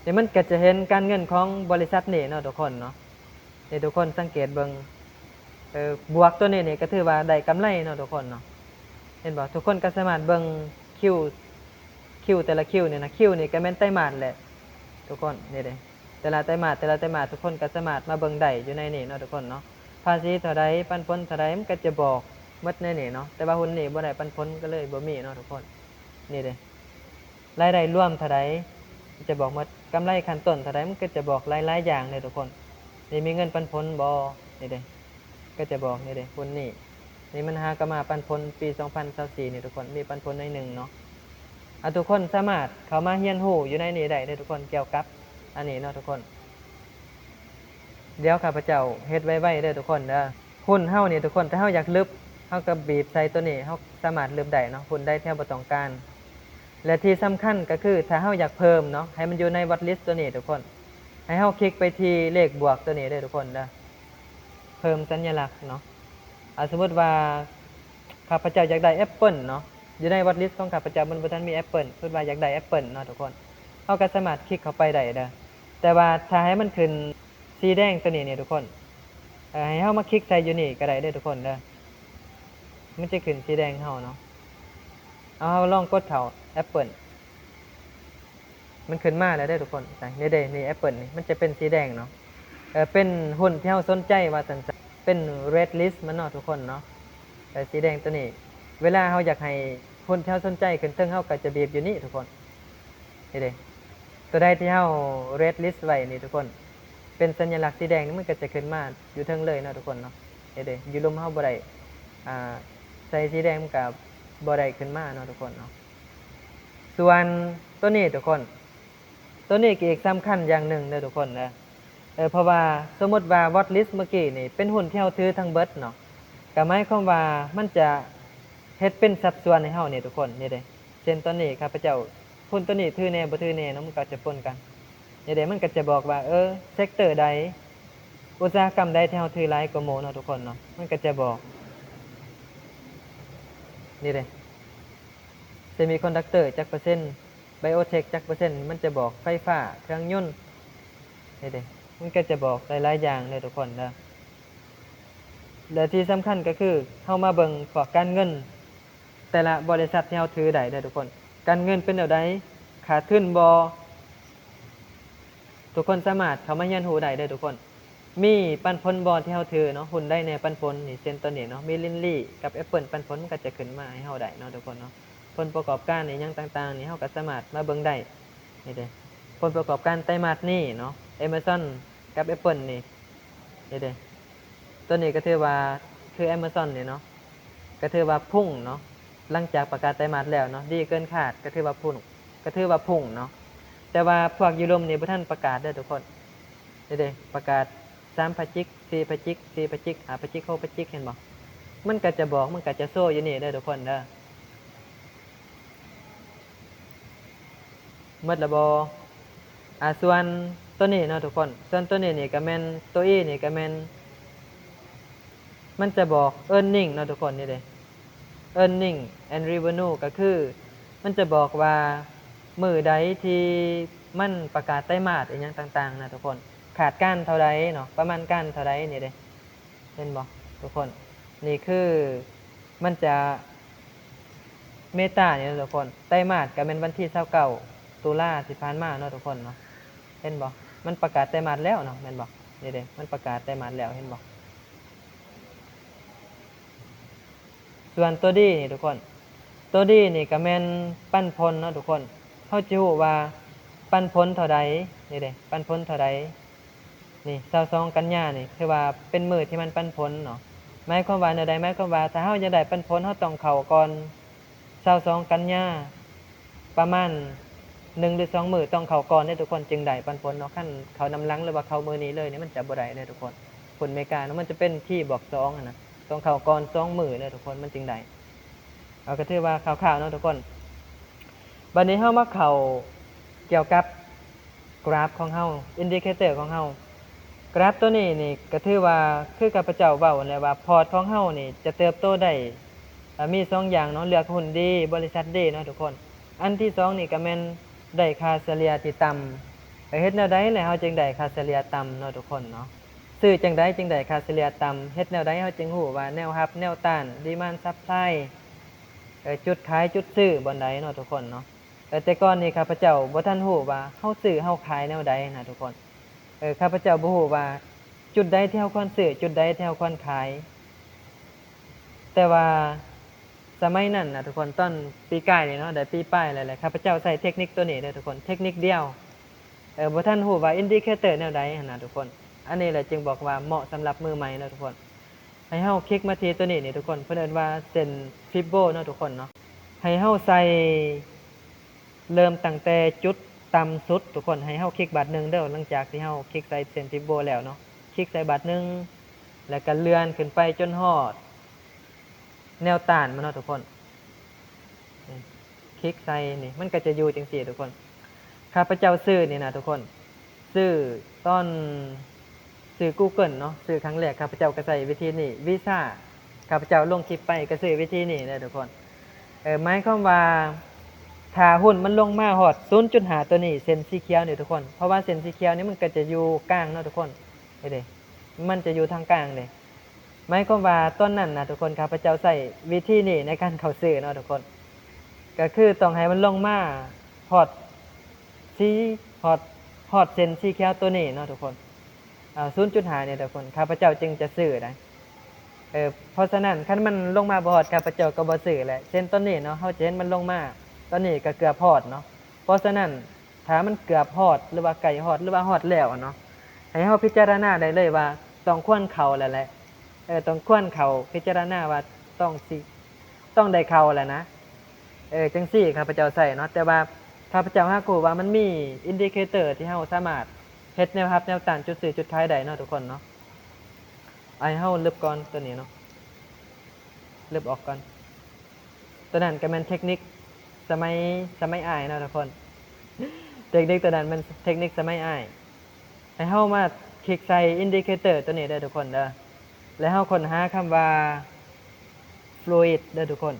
ນີ້ມັນກະຈະເຫັນການເງິນຂອງບໍລິສັດນີ້ເນາະທຸກຄົນເນາະ. ນີ້ທຸກຄົນສັງເກດເບິ່ງ ເອີ ບວກຕົວນີ້ນີ້ກະຖືວ່າໄດ້ກຳໄລເນາະທຸກຄົນເນາະ. ເຫັນບໍ່? ທຸກຄົນກະສາມາດເບິ່ງຄິວ ຄິວແຕ່ລະຄິວນີ້ນະ ຄິວນີ້ກະແມ່ນໄຕມາດແຫຼະທຸກຄົນ. ນີ້ເດ້ ແຕ່ລະໄຕມາດ ແຕ່ລະໄຕມາດ ທຸກຄົນກະສາມາດມາເບິ່ງໄດ້ຢູ່ໃນນີ້ເນາະທຸກຄົນເນາະ. ພາສີເທົ່າໃດ ປັນຜົນເທົ່າໃດ ມັນກະຈະບອກໝົດໃນນີ້ເນາະ. ແຕ່ວ່າຫຸ້ນນີ້ບໍ່ໄດ້ປັນຜົນ ກະເລີຍບໍ່ມີເນາະທຸກຄົນ. ນີ້ເດ້ ລາຍໄດ້ລວມເທົ່າໃດ ຈະບອກໝົດ. ກຳໄລຂັ້ນຕົ້ນເທົ່າໃດ ມັນກະຈະບອກຫຼາຍໆຢ່າງເດ້ທຸກຄົນ. ນີ້ມີເງິນປັນຜົນບໍ່ ນີ້ເດ້ ກະຈະບອກ ນີ້ເດ້ ຫຸ້ນນີ້ ນີ້ມັນຫາກະມາປັນຜົນປີສອງພັນຊາວສີ່ນີ້ທຸກຄົນ ມີປັນຜົນໜ້ອຍໜຶ່ງເນາະ. ອາ ທຸກຄົນສາມາດເຂົ້າມາຮຽນຮູ້ຢູ່ໃນນີ້ໄດ້ເດີທຸກຄົນ ກ່ຽວກັບອັນນີ້ເນາະທຸກຄົນ. ດຽວຂ້າພະເຈົ້າເຮັດໄວໆເດີທຸກຄົນເດີ. ຫຸ້ນເຮົານີ້ທຸກຄົນ ຖ້າເຮົາຢາກລຶບ ເຮົາກະບີບໃສ່ຕົວນີ້ ເຮົາສາມາດລຶບໄດ້ເນາະ ຫຸ້ນໃດທີ່ເຮົາບໍ່ຕ້ອງການ. ແລະທີ່ສຳຄັນກະຄື ຖ້າເຮົາຢາກເພີ່ມເນາະ ໃຫ້ມັນຢູ່ໃນ watch list ຕົວນີ້ທຸກຄົນ ໃຫ້ເຮົາຄລິກໄປທີ່ເລກບວກຕົວນີ້ເດີທຸກຄົນເດີ ເພີ່ມສັນຍາລັກເນາະ. ອາ ສົມມຸດວ່າຂ້າພະເຈົ້າຢາກໄດ້ແອັບເປິນເນາະ ຢູ່ໃນ watch list ຂອງຂ້າພະເຈົ້າມັນບໍ່ທັນມີແອັບເປິນ ສົມມຸດວ່າຢາກໄດ້ແອັບເປິນເນາະທຸກຄົນ ເຮົາກະສາມາດຄລິກເຂົ້າໄປໄດ້ເດີ. ແຕ່ວ່າຖ້າໃຫ້ມັນຂຶ້ນສີແດງຕົວນີ້ນີ້ທຸກຄົນ ເອີ ໃຫ້ເຮົາມາຄລິກໃສ່ຢູ່ນີ້ກະໄດ້ເດີທຸກຄົນເດີ ມັນຈະຂຶ້ນສີແດງໃຫ້ເຮົາເນາະ. ເອົາ ເຮົາລອງກົດເຂົ້າແອັບເປິນ ມັນຂຶ້ນມາແລ້ວເດີທຸກຄົນ. ນີ້ເດ້ ນີ້ແອັບເປິນນີ້ ມັນຈະເປັນສີແດງເນາະ ເອີ ເປັນຫຸ້ນທີ່ເຮົາສົນໃຈວ່າຊັ້ນຊະ ເປັນ red list ມັນເນາະທຸກຄົນເນາະ. ເອີ ສີແດງຕົວນີ້ ເວລາເຮົາຢາກໃຫ້ຫຸ້ນທີ່ເຮົາສົນໃຈຂຶ້ນເທິງ ເຮົາກະຈະບີບຢູ່ນີ້ທຸກຄົນ. ນີ້ເດ້ ຕົວໃດທີ່ເຮົາ red list ໄວ້ນີ້ທຸກຄົນ ເປັນສັນຍາລັກສີແດງນີ້ ມັນກະຈະຂຶ້ນມາຢູ່ເທິງເລີຍເນາະທຸກຄົນເນາະ. ນີ້ເດ້ ຢູ່ລຸ່ມເຮົາບໍ່ໄດ້ ອາ ໃສ່ສີແດງ ມັນກະບໍ່ໄດ້ຂຶ້ນມາເນາະທຸກຄົນເນາະ. ສ່ວນຕົວນີ້ທຸກຄົນ ຕົວນີ້ກະອີກສຳຄັນຢ່າງໜຶ່ງເດີທຸກຄົນເດີ. ເອີ ເພາະວ່າສົມມຸດວ່າ watch list ມື້ກີ້ນີ້ເປັນຫຸ້ນທີ່ເຮົາຖືທັງເບິດເນາະ ກະໝາຍຄວາມວ່າມັນຈະເຮັດເປັນສັດສ່ວນໃຫ້ເຮົານີ້ທຸກຄົນ. ນີ້ເດ້ ເຊັ່ນຕອນນີ້ຂ້າພະເຈົ້າ ຫຸ້ນຕົວນີ້ຖືແດ່ບໍ່ຖືແດ່ເນາະ ມັນກະຈະປົນກັນ. ນີ້ເດ້ ມັນກະຈະບອກວ່າ ເອີ ເຊັກເຕີໃດ ອຸດສາຫະກຳໃດທີ່ເຮົາຖືຫຼາຍກວ່າໝູ່ເນາະທຸກຄົນເນາະ ມັນກະຈະບອກ. ນີ້ເດ້ ເຊມີຄອນດັກເຕີຈັກເປີເຊັນ ໄບໂອເທັກຈັກເປີເຊັນ ມັນຈະບອກ ໄຟຟ້າ ເຄື່ອງຍົນ. ນີ້ເດ້ ມັນກະຈະບອກຫຼາຍໆຢ່າງເດີທຸກຄົນເດີ. ແລະທີ່ສຳຄັນກະຄື ເຮົາມາເບິ່ງພວກການເງິນ ແຕ່ລະບໍລິສັດທີ່ເຮົາຖືໄດ້ເດີທຸກຄົນ. ການເງິນເປັນແນວໃດ? ຂາດທຶນບໍ່? ທຸກຄົນສາມາດເຂົ້າມາຮຽນຮູ້ໄດ້ເດີທຸກຄົນ. ມີປັນຜົນບໍ່ທີ່ເຮົາຖືເນາະ, ຮຸ້ນໃດແດ່ປັນຜົນນີ້ ເຊັ່ນໂຕນີ້ເນາະ, ມີລິນລີກັບແອັບເປິ້ນ ປັນຜົນມັນກໍຈະຂຶ້ນມາໃຫ້ເຮົາໄດ້ເນາະທຸກຄົນເນາະ. ຜົນປະກອບການອີ່ຫຍັງຕ່າງໆນີ້ ເຮົາກໍສາມາດມາເບິ່ງໄດ້. ນີ້ເດ້, ຜົນປະກອບການໄຕມາດນີ້ເນາະ, ແອມາຊອນກັບແອັບເປິ້ນນີ້. ນີ້ເດ້, ໂຕນີ້ກໍຖືວ່າຄືແອມາຊອນນີ້ເນາະ, ກໍຖືວ່າພຸ່ງເນາະ, ຫຼັງຈາກປະກາດໄຕມາດແລ້ວເນາະ, ດີເກີນຄາດ ກໍຖືວ່າພຸ່ງ, ກໍຖືວ່າພຸ່ງເນາະ. ແຕ່ວ່າພວກຢູໂຣມນີ້ບໍ່ທັນປະກາດເດີທຸກຄົນ. ນີ້ເດ້, ປະກາດສາມພະຈິກ, ສີ່ພະຈິກ, ສີ່ພະຈິກ, ຫ້າພະຈິກ, ຫົກພະຈິກ, ເຫັນບໍ່? ມັນກໍຈະບອກ, ມັນກໍຈະໂຊຢູ່ນີ້ເດີທຸກຄົນເດີ. ໝົດລະບໍ່? ອາ ສ່ວນໂຕນີ້ເນາະທຸກຄົນ, ສ່ວນໂຕນີ້ນີ້ກໍແມ່ນ, ໂຕ E ນີ້ກໍແມ່ນ ມັນຈະບອກ earning ເນາະທຸກຄົນ, ນີ້ເດ້ earning and revenue ກໍຄືມັນຈະບອກວ່າມື້ໃດທີ່ມັນປະກາດໄຕມາດອີ່ຫຍັງຕ່າງໆນະທຸກຄົນ, ຄາດການເທົ່າໃດເນາະ, ປະມານການເທົ່າໃດ, ນີ້ເດ້. ເຫັນບໍ່ທຸກຄົນ? ນີ້ຄືມັນຈະ Meta ນີ້ເນາະທຸກຄົນ, ໄຕມາດກໍແມ່ນວັນທີຊາວເກົ້າຕຸລາທີ່ຜ່ານມາເນາະທຸກຄົນເນາະ. ເຫັນບໍ່? ມັນປະກາດໄຕມາດແລ້ວເນາະ, ແມ່ນບໍ່? ນີ້ເດ້, ມັນປະກາດໄຕມາດແລ້ວ, ເຫັນບໍ່? ສ່ວນໂຕ D ນີ້ທຸກຄົນ, ໂຕ D ນີ້ກໍແມ່ນປັນຜົນເນາະທຸກຄົນ. ເຮົາຈະຮູ້ວ່າປັນຜົນເທົ່າໃດ, ນີ້ເດ້, ປັນຜົນເທົ່າໃດ. ນີ້ ຊາວສອງກັນຍານີ້ ຖືວ່າເປັນມື້ທີ່ມັນປັນຜົນເນາະ. ໝາຍຄວາມວ່າແນວໃດ? ໝາຍຄວາມວ່າຖ້າເຮົາຢາກໄດ້ປັນຜົນ ເຮົາຕ້ອງເຂົ້າກ່ອນຊາວສອງກັນຍາ ປະມານໜຶ່ງຫຼືສອງມື້, ຕ້ອງເຂົ້າກ່ອນເດ້ທຸກຄົນ ຈຶ່ງໄດ້ປັນຜົນເນາະ. ຄັນເຂົ້ານຳຫຼັງ ຫຼືວ່າເຂົ້າມື້ນີ້ເລີຍນີ້ ມັນຈະບໍ່ໄດ້ເດ້ທຸກຄົນ. ພຸ້ນເມກາເນາະ ມັນຈະເປັນ T ບວກສອງຫັ້ນນະ, ຕ້ອງເຂົ້າກ່ອນສອງມື້ເດີທຸກຄົນ ມັນຈຶ່ງໄດ້. ເອົາ ກໍຖືວ່າຄ່າວໆເນາະທຸກຄົນ. ບັດນີ້ເຮົາມາເຂົ້າກ່ຽວກັບກຣາຟຂອງເຮົາ, ອິນດິເຄເຕີຂອງເຮົາ. ກຣາຟໂຕນີ້ນີ້ກໍຖືວ່າຄືຂ້າພະເຈົ້າເວົ້າຫັ້ນແຫຼະວ່າ ພອດຂອງເຮົານີ້ຈະເຕີບໂຕໄດ້ ເອີ ມີສອງຢ່າງເນາະ, ເລືອກຮຸ້ນດີ, ບໍລິສັດດີເນາະທຸກຄົນ. ອັນທີສອງນີ້ກໍແມ່ນໄດ້ຄ່າສະເລ່ຍທີ່ຕ່ຳ. ເອີ ເຮັດແນວໃດແຫຼະເຮົາຈຶ່ງໄດ້ຄ່າສະເລ່ຍຕ່ຳເນາະທຸກຄົນເນາະ? ຊື້ຈັ່ງໃດຈຶ່ງໄດ້ຄ່າສະເລ່ຍຕ່ຳ? ເຮັດແນວໃດເຮົາຈຶ່ງຮູ້ວ່າແນວຮັບ, ແນວຕ້ານ, demand supply ເອີ ຈຸດຂາຍຈຸດຊື້ບ່ອນໃດເນາະທຸກຄົນເນາະ? ເອີ ແຕ່ກ່ອນນີ້ຂ້າພະເຈົ້າບໍ່ທັນຮູ້ວ່າເຮົາຊື້ເຮົາຂາຍແນວໃດນະທຸກຄົນ. ເອີ ຂ້າພະເຈົ້າບໍ່ຮູ້ວ່າຈຸດໃດທີ່ເຮົາຄວນຊື້, ຈຸດໃດທີ່ເຮົາຄວນຂາຍ. ແຕ່ວ່າສະໄໝນັ້ນນະທຸກຄົນ, ຕອນປີກາຍນີ້ເນາະ, ໄດ້ປີປາຍແລ້ວແຫຼະ, ຂ້າພະເຈົ້າໃຊ້ເທັກນິກໂຕນີ້ເດີທຸກຄົນ, ເທັກນິກດຽວ. ເອີ ບໍ່ທັນຮູ້ວ່າອິນດິເຄເຕີແນວໃດຫັ້ນນະທຸກຄົນ. ອັນນີ້ແຫຼະຈຶ່ງບອກວ່າເໝາະສຳລັບມືໃໝ່ເນາະທຸກຄົນ. ໃຫ້ເຮົາຄລິກມາທີ່ໂຕນີ້ນີ້ທຸກຄົນ, ເພິ່ນເອີ້ນວ່າເສັ້ນຟິບໂບເນາະທຸກຄົນເນາະ. ໃຫ້ເຮົາໃສ່ເລີ່ມຕັ້ງແຕ່ຈຸດຕ່ຳສຸດທຸກຄົນ, ໃຫ້ເຮົາຄລິກບາດໜຶ່ງເດີ. ຫຼັງຈາກທີ່ເຮົາຄລິກໃສ່ເສັ້ນຟິບໂບແລ້ວເນາະ, ຄລິກໃສ່ບາດໜຶ່ງ ແລ້ວກໍເລື່ອນຂຶ້ນໄປຈົນຮອດແນວຕ້ານມັນເນາະທຸກຄົນ. ນີ້ ຄລິກໃສ່ນີ້ ມັນກໍຈະຢູ່ຈັ່ງຊີ້ທຸກຄົນ. ຂ້າພະເຈົ້າຊື້ນີ້ນະທຸກຄົນ, ຊື້ຕອນ ຊື້ Google ເນາະ, ຊື້ຄັ້ງແລກຂ້າພະເຈົ້າກໍໃຊ້ວິທີນີ້. Visa ຂ້າພະເຈົ້າລົງຄລິບໄປກໍຊື້ວິທີນີ້ເດີທຸກຄົນ. ເອີ ໝາຍຄວາມວ່າຖ້າຫຸ້ນມັນລົງມາຮອດສູນຈຸດຫ້າໂຕນີ້, ເສັ້ນສີຂຽວນີ້ທຸກຄົນ, ເພາະວ່າເສັ້ນສີຂຽວນີ້ມັນກໍຈະຢູ່ກາງເນາະທຸກຄົນ, ເຫັນເດ້, ມັນຈະຢູ່ທາງກາງເດ້. ໝາຍຄວາມວ່າຕອນນັ້ນນະທຸກຄົນ, ຂ້າພະເຈົ້າໃຊ້ວິທີນີ້ໃນການເຂົ້າຊື້ເນາະທຸກຄົນ, ກໍຄືຕ້ອງໃຫ້ມັນລົງມາຮອດສີ ຮອດ ຮອດເສັ້ນສີຂຽວໂຕນີ້ເນາະທຸກຄົນ, ເອົາ ສູນຈຸດຫ້ານີ້ທຸກຄົນ, ຂ້າພະເຈົ້າຈຶ່ງຈະຊື້ໄດ໋. ເອີ ເພາະສະນັ້ນ ຄັນມັນລົງມາບໍ່ຮອດ ຂ້າພະເຈົ້າກໍບໍ່ຊື້ແຫຼະ. ເຊັ່ນຕອນນີ້ເນາະ, ເຮົາຈະເຫັນມັນລົງມາ, ຕອນນີ້ກໍເກືອບຮອດເນາະ. ເພາະສະນັ້ນ ຖ້າມັນເກືອບຮອດ ຫຼືວ່າໃກ້ຮອດ ຫຼືວ່າຮອດແລ້ວເນາະ, ໃຫ້ເຮົາພິຈາລະນາໄດ້ເລີຍວ່າຕ້ອງຄວນເຂົ້າແລ້ວແຫຼະ. ເອີ ຕ້ອງຄວນເຂົ້າ, ພິຈາລະນາວ່າຕ້ອງຊິ ຕ້ອງໄດ້ເຂົ້າແລ້ວນະ. ເອີ ຈັ່ງຊີ້ຂ້າພະເຈົ້າໃຊ້ເນາະ, ແຕ່ວ່າຂ້າພະເຈົ້າຫາກຮູ້ວ່າມັນມີ indicator ທີ່ເຮົາສາມາດເຮັດແນວຮັບແນວຕ້ານ, ຈຸດຊື້ຈຸດຂາຍໄດ້ເນາະທຸກຄົນເນາະ. ໃຫ້ເຮົາລຶບກ່ອນໂຕນີ້ເນາະ, ລຶບອອກກ່ອນ. ໂຕນັ້ນກໍແມ່ນເທັກນິກສະໄໝ ສະໄໝອ້າຍເນາະທຸກຄົນ, ເທັກນິກໂຕນັ້ນແມ່ນເທັກນິກສະໄໝອ້າຍ. ໃຫ້ເຮົາມາຄລິກໃສ່ indicator ໂຕນີ້ເດີທຸກຄົນເດີ, ແລ້ວເຮົາຄົ້ນຫາຄຳວ່າ fluid ເດີທຸກຄົນ.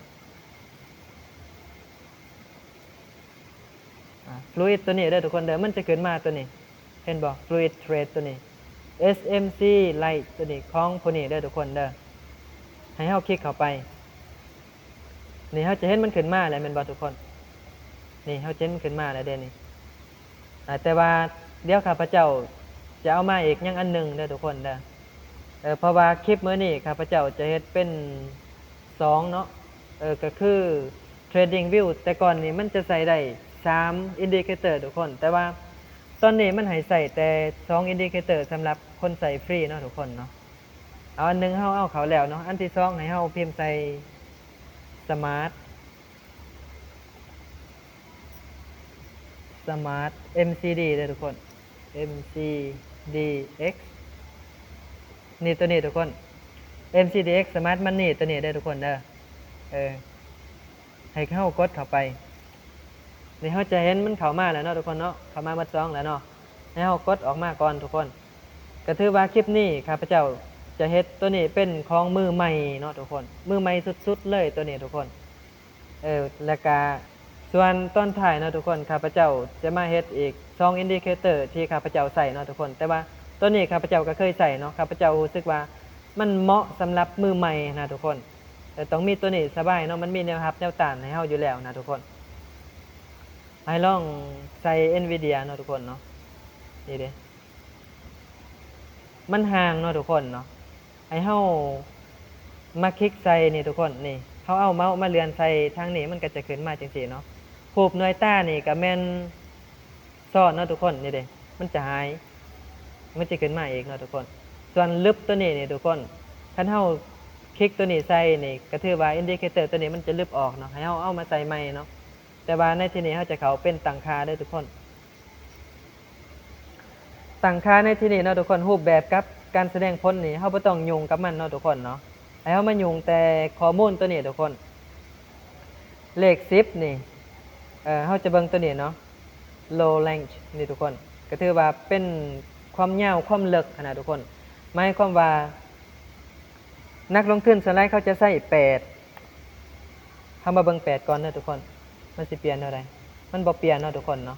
ອາ fluid ໂຕນີ້ເດີທຸກຄົນເດີ, ມັນຈະຂຶ້ນມາໂຕນີ້, ເຫັນບໍ່? Fluid Trade ໂຕນີ້, S M C Light ໂຕນີ້, ຂອງພວກນີ້ເດີທຸກຄົນເດີ. ໃຫ້ເຮົາຄລິກເຂົ້າໄປ. ນີ້ເຮົາຈະເຫັນມັນຂຶ້ນມາແລ້ວແມ່ນບໍ່ທຸກຄົນ? ນີ້ເຮົາຈະເຫັນມັນຂຶ້ນມາແລ້ວເດ້ນີ້. ອາ ແຕ່ວ່າດຽວຂ້າພະເຈົ້າຈະເອົາມາອີກຍັງອັນໜຶ່ງເດີທຸກຄົນເດີ. ເອີ ເພາະວ່າຄລິບມື້ນີ້ຂ້າພະເຈົ້າຈະເຮັດເປັນສອງເນາະ, ເອີ ກໍຄື Trading View ແຕ່ກ່ອນນີ້ມັນຈະໃຊ້ໄດ້ສາມ indicator ທຸກຄົນ, ແຕ່ວ່າຕອນນີ້ມັນໃຫ້ໃຊ້ແຕ່ສອງ indicator ສຳລັບຄົນໃຊ້ຟຣີເນາະທຸກຄົນເນາະ. ເອົາອັນໜຶ່ງເຮົາເອົາເຂົ້າແລ້ວເນາະ, ອັນທີສອງໃຫ້ເຮົາພິມໃສ່ Smart Smart MCD ເດີທຸກຄົນ MCDX ນີ້ ຕົວນີ້ທຸກຄົນ MCDX Smart Money ຕົວນີ້ເດີທຸກຄົນເດີ. ເອີ ໃຫ້ເຮົາກົດເຂົ້າໄປ ນີ້ເຮົາຈະເຫັນມັນເຂົ້າມາແລ້ວເນາະທຸກຄົນເນາະ, ເຂົ້າມາໝົດສອງແລ້ວເນາະ. ໃຫ້ເຮົາກົດອອກມາກ່ອນທຸກຄົນ. ກໍຖືວ່າຄລິບນີ້ຂ້າພະເຈົ້າຈະເຮັດຕົວນີ້ເປັນຂອງມືໃໝ່ເນາະທຸກຄົນ, ມືໃໝ່ສຸດໆເລີຍຕົວນີ້ທຸກຄົນ. ເອີ ແລ້ວກະສ່ວນຕອນທ້າຍເນາະທຸກຄົນ, ຂ້າພະເຈົ້າຈະມາເຮັດອີກສອງ indicator ທີ່ຂ້າພະເຈົ້າໃຊ້ເນາະທຸກຄົນ. ແຕ່ວ່າຕົວນີ້ຂ້າພະເຈົ້າກໍເຄີຍໃຊ້ເນາະ, ຂ້າພະເຈົ້າຮູ້ສຶກວ່າມັນເໝາະສຳລັບມືໃໝ່ນະທຸກຄົນ. ເອີ ຕ້ອງມີຕົວນີ້ສະບາຍເນາະ, ມັນມີແນວຮັບແນວຕ້ານໃຫ້ເຮົາຢູ່ແລ້ວນະທຸກຄົນ. ໃຫ້ລອງໃສ່ Nvidia ເນາະທຸກຄົນເນາະ, ນີ້ເດ້ ມັນຫ່າງເນາະທຸກຄົນເນາະ. ໃຫ້ເຮົາມາຄລິກໃສ່ນີ້ທຸກຄົນ, ນີ້ ເຮົາເອົາເມົາມາເລື່ອນໃສ່ທາງນີ້ ມັນກໍຈະຂຶ້ນມາຈັ່ງຊີ້ເນາະ. ຮູບໜ່ວຍຕານີ້ກໍແມ່ນຊ້ອນເນາະທຸກຄົນ, ນີ້ເດ້ ມັນຈະຫາຍ ມັນຈະຂຶ້ນມາອີກເນາະທຸກຄົນ. ສ່ວນລຶບຕົວນີ້ນີ້ທຸກຄົນ, ຄັນເຮົາຄລິກຕົວນີ້ໃສ່ນີ້ ກໍຖືວ່າ indicator ຕົວນີ້ມັນຈະລຶບອອກເນາະ, ໃຫ້ເຮົາເອົາມາໃສ່ໃໝ່ເນາະ. ແຕ່ວ່າໃນທີ່ນີ້ເຮົາຈະເຂົ້າເປັນຕັ້ງຄ່າເດີທຸກຄົນ. ຕັ້ງຄ່າໃນທີ່ນີ້ເນາະທຸກຄົນ, ຮູບແບບກັບການສະແດງຜົນນີ້ ເຮົາບໍ່ຕ້ອງຫຍຸ້ງກັບມັນເນາະທຸກຄົນເນາະ. ໃຫ້ເຮົາມາຫຍຸ້ງແຕ່ຂໍ້ມູນຕົວນີ້ທຸກຄົນ, ເລກສິບນີ້ ເອີ ເຮົາຈະເບິ່ງຕົວນີ້ເນາະ, low range ນີ້ທຸກຄົນ, ກໍຖືວ່າເປັນຄວາມຍາວຄວາມເລິກຫັ້ນນະທຸກຄົນ. ໝາຍຄວາມວ່າ ນັກລົງທຶນສ່ວນຫຼາຍເຂົາຈະໃຊ້ແປດ. ເຮົາມາເບິ່ງແປດກ່ອນເດີທຸກຄົນ, ມັນຊິປ່ຽນແນວໃດ? ມັນບໍ່ປ່ຽນເນາະທຸກຄົນເນາະ.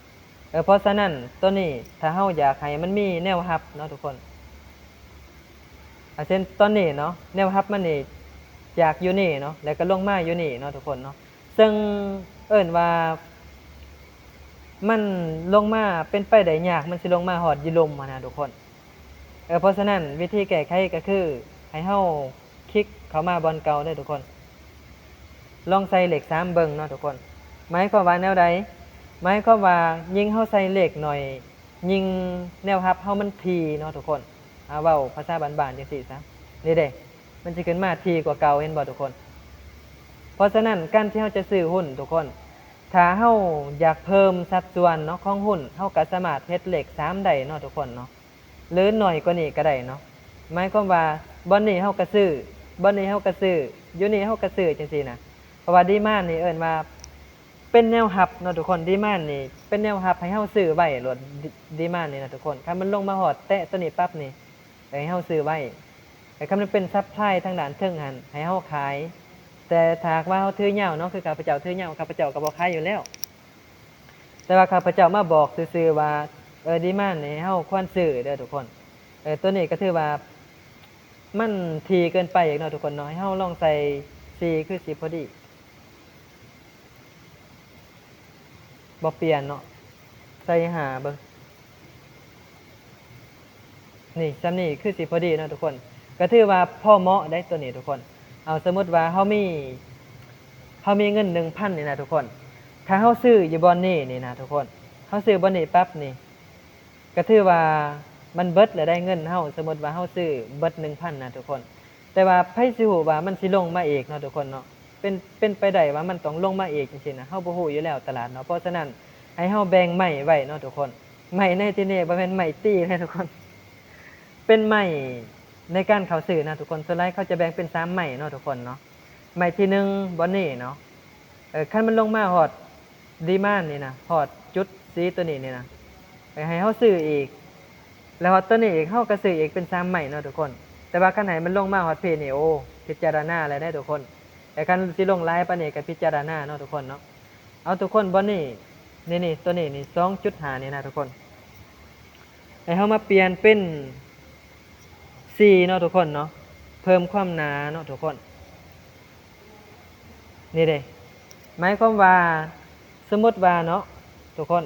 ເອີ ເພາະສະນັ້ນ ຕົວນີ້ຖ້າເຮົາຢາກໃຫ້ມັນມີແນວຮັບເນາະທຸກຄົນ, ອາ ເຊັ່ນຕອນນີ້ເນາະ, ແນວຮັບມັນນີ້ຈາກຢູ່ນີ້ເນາະ ແລ້ວກໍລົງມາຢູ່ນີ້ເນາະທຸກຄົນເນາະ. ເຊິ່ງເອີ້ນວ່າມັນລົງມາເປັນໄປໄດ້ຍາກ, ມັນຊິລົງມາຮອດຢູ່ລຸ່ມຫັ້ນນະທຸກຄົນ. ເອີ ເພາະສະນັ້ນວິທີແກ້ໄຂກໍຄືໃຫ້ເຮົາຄລິກເຂົ້າມາບ່ອນເກົ່າເດີທຸກຄົນ. ລອງໃສ່ເລກສາມເບິ່ງເນາະທຸກຄົນ. ໝາຍຄວາມວ່າແນວໃດ? ໝາຍຄວາມວ່າຍິ່ງເຮົາໃສ່ເລກໜ້ອຍ ຍິ່ງແນວຮັບເຮົາມັນຖີ່ເນາະທຸກຄົນ. ເອົາເວົ້າພາສາບ້ານໆຈັ່ງຊີ້ຊະ, ນີ້ເດ້ ມັນຊິຂຶ້ນມາຖີ່ກວ່າເກົ່າ, ເຫັນບໍ່ທຸກຄົນ? ເພາະສະນັ້ນ ການທີ່ເຮົາຈະຊື້ຫຸ້ນທຸກຄົນ, ຖ້າເຮົາຢາກເພີ່ມສັດສ່ວນເນາະຂອງຫຸ້ນ, ເຮົາກໍສາມາດເຮັດເລກສາມໄດ້ເນາະທຸກຄົນເນາະ, ຫຼືໜ້ອຍກວ່ານີ້ກໍໄດ້ເນາະ. ໝາຍຄວາມວ່າບ່ອນນີ້ເຮົາກໍຊື້, ບ່ອນນີ້ເຮົາກໍຊື້, ຢູ່ນີ້ເຮົາກໍຊື້ ຈັ່ງຊີ້ນະ. ເພາະວ່າ demand ນີ້ເອີ້ນວ່າ ເປັນແນວຮັບເນາະທຸກຄົນ, demand ນີ້ເປັນແນວຮັບໃຫ້ເຮົາຊື້ໄວ້ໂລດ, demand ນີ້ນະທຸກຄົນ. ຄັນມັນລົງມາຮອດແຕະຕົວນີ້ປັບນີ້ ໃຫ້ເຮົາຊື້ໄວ້, ແຕ່ຄັນມັນເປັນ supply ທາງດ້ານເທິງຫັ້ນ ໃຫ້ເຮົາຂາຍ. ແຕ່ຖ້າຫາກວ່າເຮົາຖືຍາວເນາະ, ຄືຂ້າພະເຈົ້າຖືຍາວ, ຂ້າພະເຈົ້າກໍບໍ່ຂາຍຢູ່ແລ້ວ. ແຕ່ວ່າຂ້າພະເຈົ້າມາບອກຊື່ໆວ່າ ເອີ demand ນີ້ເຮົາຄວນຊື້ເດີທຸກຄົນ. ເອີ ຕົວນີ້ກໍຖືວ່າມັນຖີ່ເກີນໄປອີກເນາະທຸກຄົນເນາະ, ໃຫ້ເຮົາລອງໃສ່ສີ່ ຄືຊິພໍດີ. ບໍ່ປ່ຽນເນາະ, ໃສ່ຫ້າເບິ່ງ. ນີ້ ສ່ຳນີ້ຄືຊິພໍດີເນາະທຸກຄົນ. ກໍຖືວ່າພໍເໝາະໄດ໋ຕົວນີ້ທຸກຄົນ. ເອົາ ສົມມຸດວ່າເຮົາມີ ເຮົາມີເງິນໜຶ່ງພັນນີ້ນະທຸກຄົນ, ຖ້າເຮົາຊື້ຢູ່ບ່ອນນີ້ນີ້ນະທຸກຄົນ, ເຮົາຊື້ບ່ອນນີ້ປັບນີ້ ກໍຖືວ່າມັນເບິດແລ້ວໄດ໋ເງິນເຮົາ. ສົມມຸດວ່າເຮົາຊື້ເບິດໜຶ່ງພັນນະທຸກຄົນ, ແຕ່ວ່າໃຜຊິຮູ້ວ່າມັນຊິລົງມາອີກເນາະທຸກຄົນເນາະ. ເປັນ ເປັນໄປໄດ້ວ່າມັນຕ້ອງລົງມາອີກຈັ່ງຊີ້ນະ, ເຮົາບໍ່ຮູ້ຢູ່ແລ້ວຕະຫຼາດເນາະ. ເພາະສະນັ້ນໃຫ້ເຮົາແບ່ງໄມ້ໄວ້ເນາະທຸກຄົນ. ໄມ້ໃນທີ່ນີ້ບໍ່ແມ່ນໄມ້ຕີນະທຸກຄົນ, ເປັນໄມ້ໃນການເຂົ້າຊື້ນະທຸກຄົນ. ສ່ວນຫຼາຍເຂົາຈະແບ່ງເປັນສາມໄມ້ເນາະທຸກຄົນເນາະ. ໄມ້ທີໜຶ່ງບ່ອນນີ້ເນາະ, ເອີ ຄັນມັນລົງມາຮອດ demand ນີ້ນະ, ຮອດຈຸດສີຕົວນີ້ນີ້ນະ, ເອີ ໃຫ້ເຮົາຊື້ອີກ, ແລ້ວຮອດຕົວນີ້ອີກ ເຮົາກໍຊື້ອີກເປັນສາມໄມ້ເນາະທຸກຄົນ. ແຕ່ວ່າຄັນໃຫ້ມັນລົງມາຮອດພີ້ນີ້ ໂອ້ ພິຈາລະນາແລ້ວເດ້ທຸກຄົນ. ແຕ່ຄັນຊິລົງຫຼາຍປານນີ້ກໍພິຈາລະນາເນາະທຸກຄົນເນາະ. ເອົາທຸກຄົນ ບ່ອນນີ້ ນີ້ໆ ຕົວນີ້ນີ້ ສອງຈຸດຫ້າ ນີ້ນະທຸກຄົນ, ໃຫ້ເຮົາມາປ່ຽນເປັນສີ່ເນາະທຸກຄົນເນາະ, ເພີ່ມຄວາມໜາເນາະທຸກຄົນ. ນີ້ເດ້ ໝາຍຄວາມວ່າ ສົມມຸດວ່າເນາະທຸກຄົນ